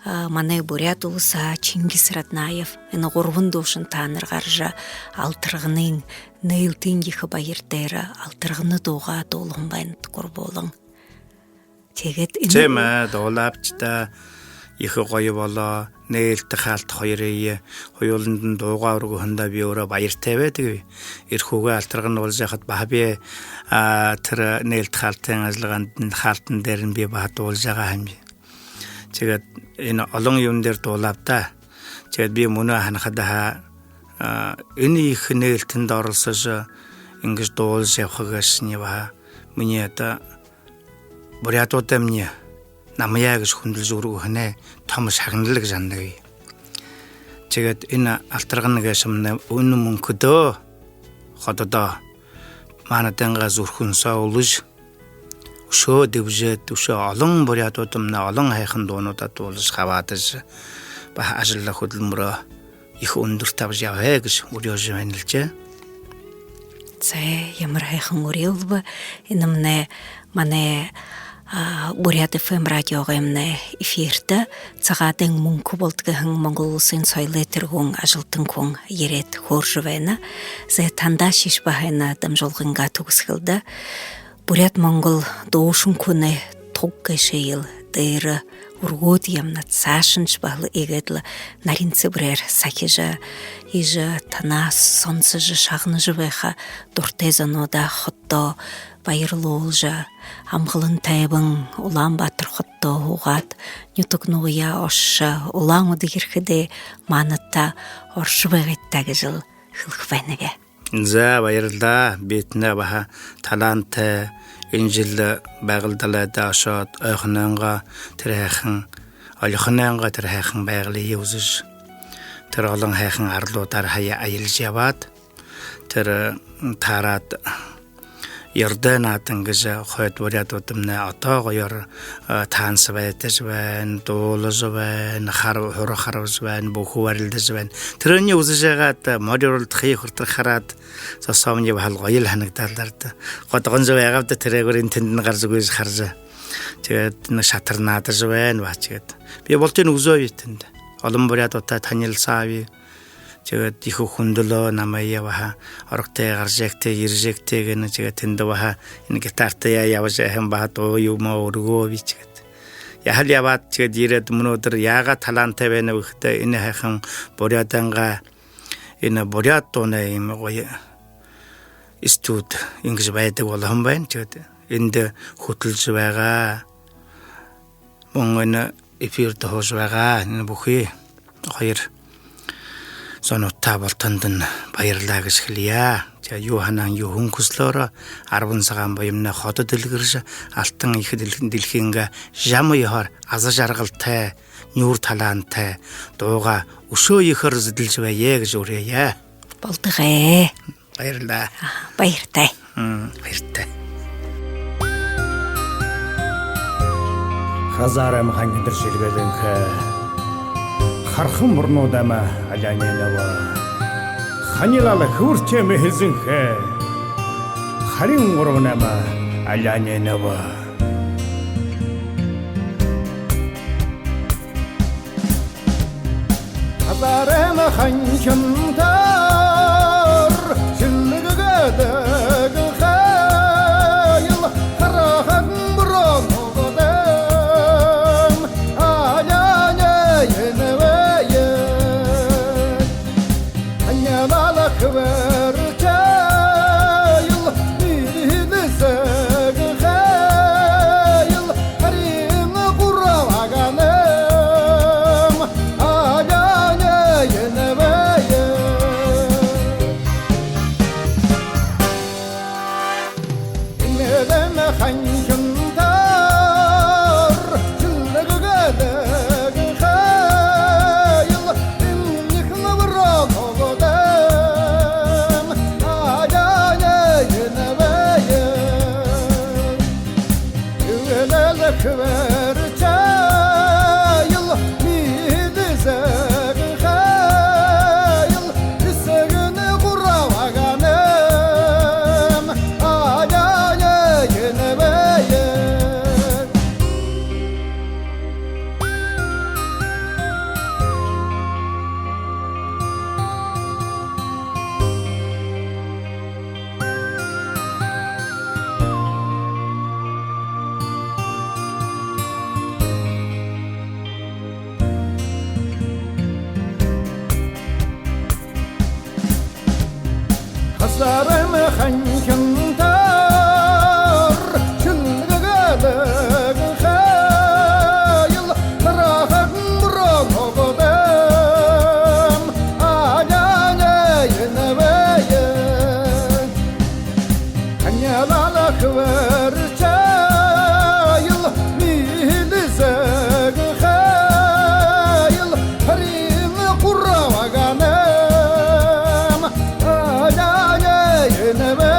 а, манай Буряад уласаа Чингис Раднаев, энэ гурбан дуушан таанар гаража, Алтарганын нээлтын ехэ баяр дээрэ Алтаргана дуугаа дуулаһан байнат гурбуулан. Тиигээд энэ... Тиимэ, дуулаабди даа, ехэ гоё болоо. Нээлтэ хаалта хоёрые, хоюуландань дуугаа үргэһэндэ би өөрөө баяртай байдаг би. Эрхүүгээ Алтаргана уулзаа ябахада баһа би, а, тэрэ нээлтэ хаалтын ажаллагаандань, хаалтан дээрэнь би баһа дуулажа байгаа һэм би. Тиигээд энэ олон юумэн дээрэ дуулааб даа. Тиигээд би мүнөө һанахадаа, а, энэ ехэ нээлтэндэ оролсожо, иигэжэ дуулажа ябаха гээшэнь баһа минии одоо буряадуудаймни намайе гэжэ хүндэлжэ үргэһэнэй томо шагнал гэжэ һананаб. Тиигээд энэ Алтаргана гээшэмнай энэ Мүнхэдөө, хододоо маанадайнгаа зүрхэн соо үлэжэ, үшөө дэбжээд, үшөө олон буряадуудаймнай олон һайхан дуунуудаа дуулажа хабаадажа, баһа ажалаа хүдэлмэрөө ехэ үндэр табижа ябая гэжэ үреэжэ байнал даа. Зай, ямар һайхан үреэл бэ. Энэмнай манай, а, Буряад ФМ радиогаймнай эфиртэ Цагаадай Мүнхэболод гэһэн Монгол Уласын соёлой тэргүүн ажалтан хүн ерээд хөөрэжэ байна. Зай, тандаашье баһа энэ дамжуулгынгаа түгэсхэлдэ. Буряад-монгол дуушан хүнэй туг гээшые дээрэ үргөөд ябанат, саашаньшье баһал иигээд лэ нарин сэбэрээр сахижа, иигэжэ танаа сонсожо, шагнажа байха дуратай зонуудаа хододоо Баярлуулжа, амгалан тайбан Улаан-Баатар хотодоо һуугаад, нютаг нугаяа ошожо, Улаан-Үдэ ерэхэдээ манадта орожо байгыт даа гэжэл хэлэхэ байнаб. За, баярлаа. Бидэнэй баһа талаантай энэ жэл Байгал далайда ошоод, ойхонойнгоо тэрэ һайхан, олихонойнгоо тэрэ һайхан Байгалые үзэжэ, тэрэ олон һайхан арлуудаар һая аялжа ябаад, тэрэ таараад, Ёрдой наадан гэжэ хойто буряадуудамнай одоо гоёор, э, танца байтажа байна, дуулажа байна, хар-, һура харбажа байна, бүхэ барилдажа байна. Тэрээниие үзэжэ байгаад, мори уралдахые хүрэтэр хараад, зосоомни баһал гоёл һанагдаа лэ даа. Годгонжо байгааб даа, тэрээгүүр энэ тэндэнь гаража гүйжэ хаража. Тиигээд нэгэ шатар наадажа байна баһа, тиигээд. Би бултыень үзөөб тэндэ. Олон буряадуудтай танилсааб. Тиигээд ехэ хүндэлөө намайе баһа. Орогтой, гаража ябагты, ерэжэ ябагты гэнэ. Тиигээд тэндэ баһа энэ гитартаяа ябажа һэм баһа дуу юумэ үргөөб тиигээд. Яһала ябаад тиигээд ерээд, мүнөөдэр яагаад талаантай байнаб гэхэдэ, энэ һайхан Буряадайнгаа энэ буряад дуунай иимэ гоё студи иигэжэ байдаг болоһон байна. Тиигээд эндэ хүтэлжэ байгаа, мүн энэ эфиртэ һуужа байгаа энэ бүхы хоёр зонуудта бултандань баярлаа гэжэ хэлэе. Тиигээд юу һанаһан, юу хүсэлөөрөө арбан сагаан буянай ходо дэлгэржэ, алтан ехэ дэлхи-, дэлхингээ жама ёһоор аза жаргалтай, нюур талаантай, дуугаа үшөө ехээр зэдэлжэ байя гэжэ үреэе. Болтогой. Баярлаа. Баяртай. М, баяртай. Хазаарай махань хэнтэр шэлбэлэнхэй. Хархан бурнуудайм аляанай нэбэ. Ханилал хэбэртэй мэхэлзэнхэй. Харин гурбанайм аляанай нэбэ. Хазаарай махань хэнтэр шэлбэлэнхэй. Хархан бурнуудайм аляанай нэбэ. Ханилал хэбэртэй мэхэлзэнхэй. Харин гурбанайм аляанай нэбэ. Энээнэй ханхинтар шэлбэлэнхэй. Энэхэн бурнуудайм аляанай нэбэ. Ханилал хэбэртэй мэхэлзэнхэй. Эсэгын гурбанайм аляанай нэбэ. Хазаарай махань хэнтэр шэлбэлэнхэй. Хархан бурнуудайм аляанай нэбэ. Ханилал хэбэртэй мэхэлзэнхэй. Харин гурбанайм аляанай нэбэ.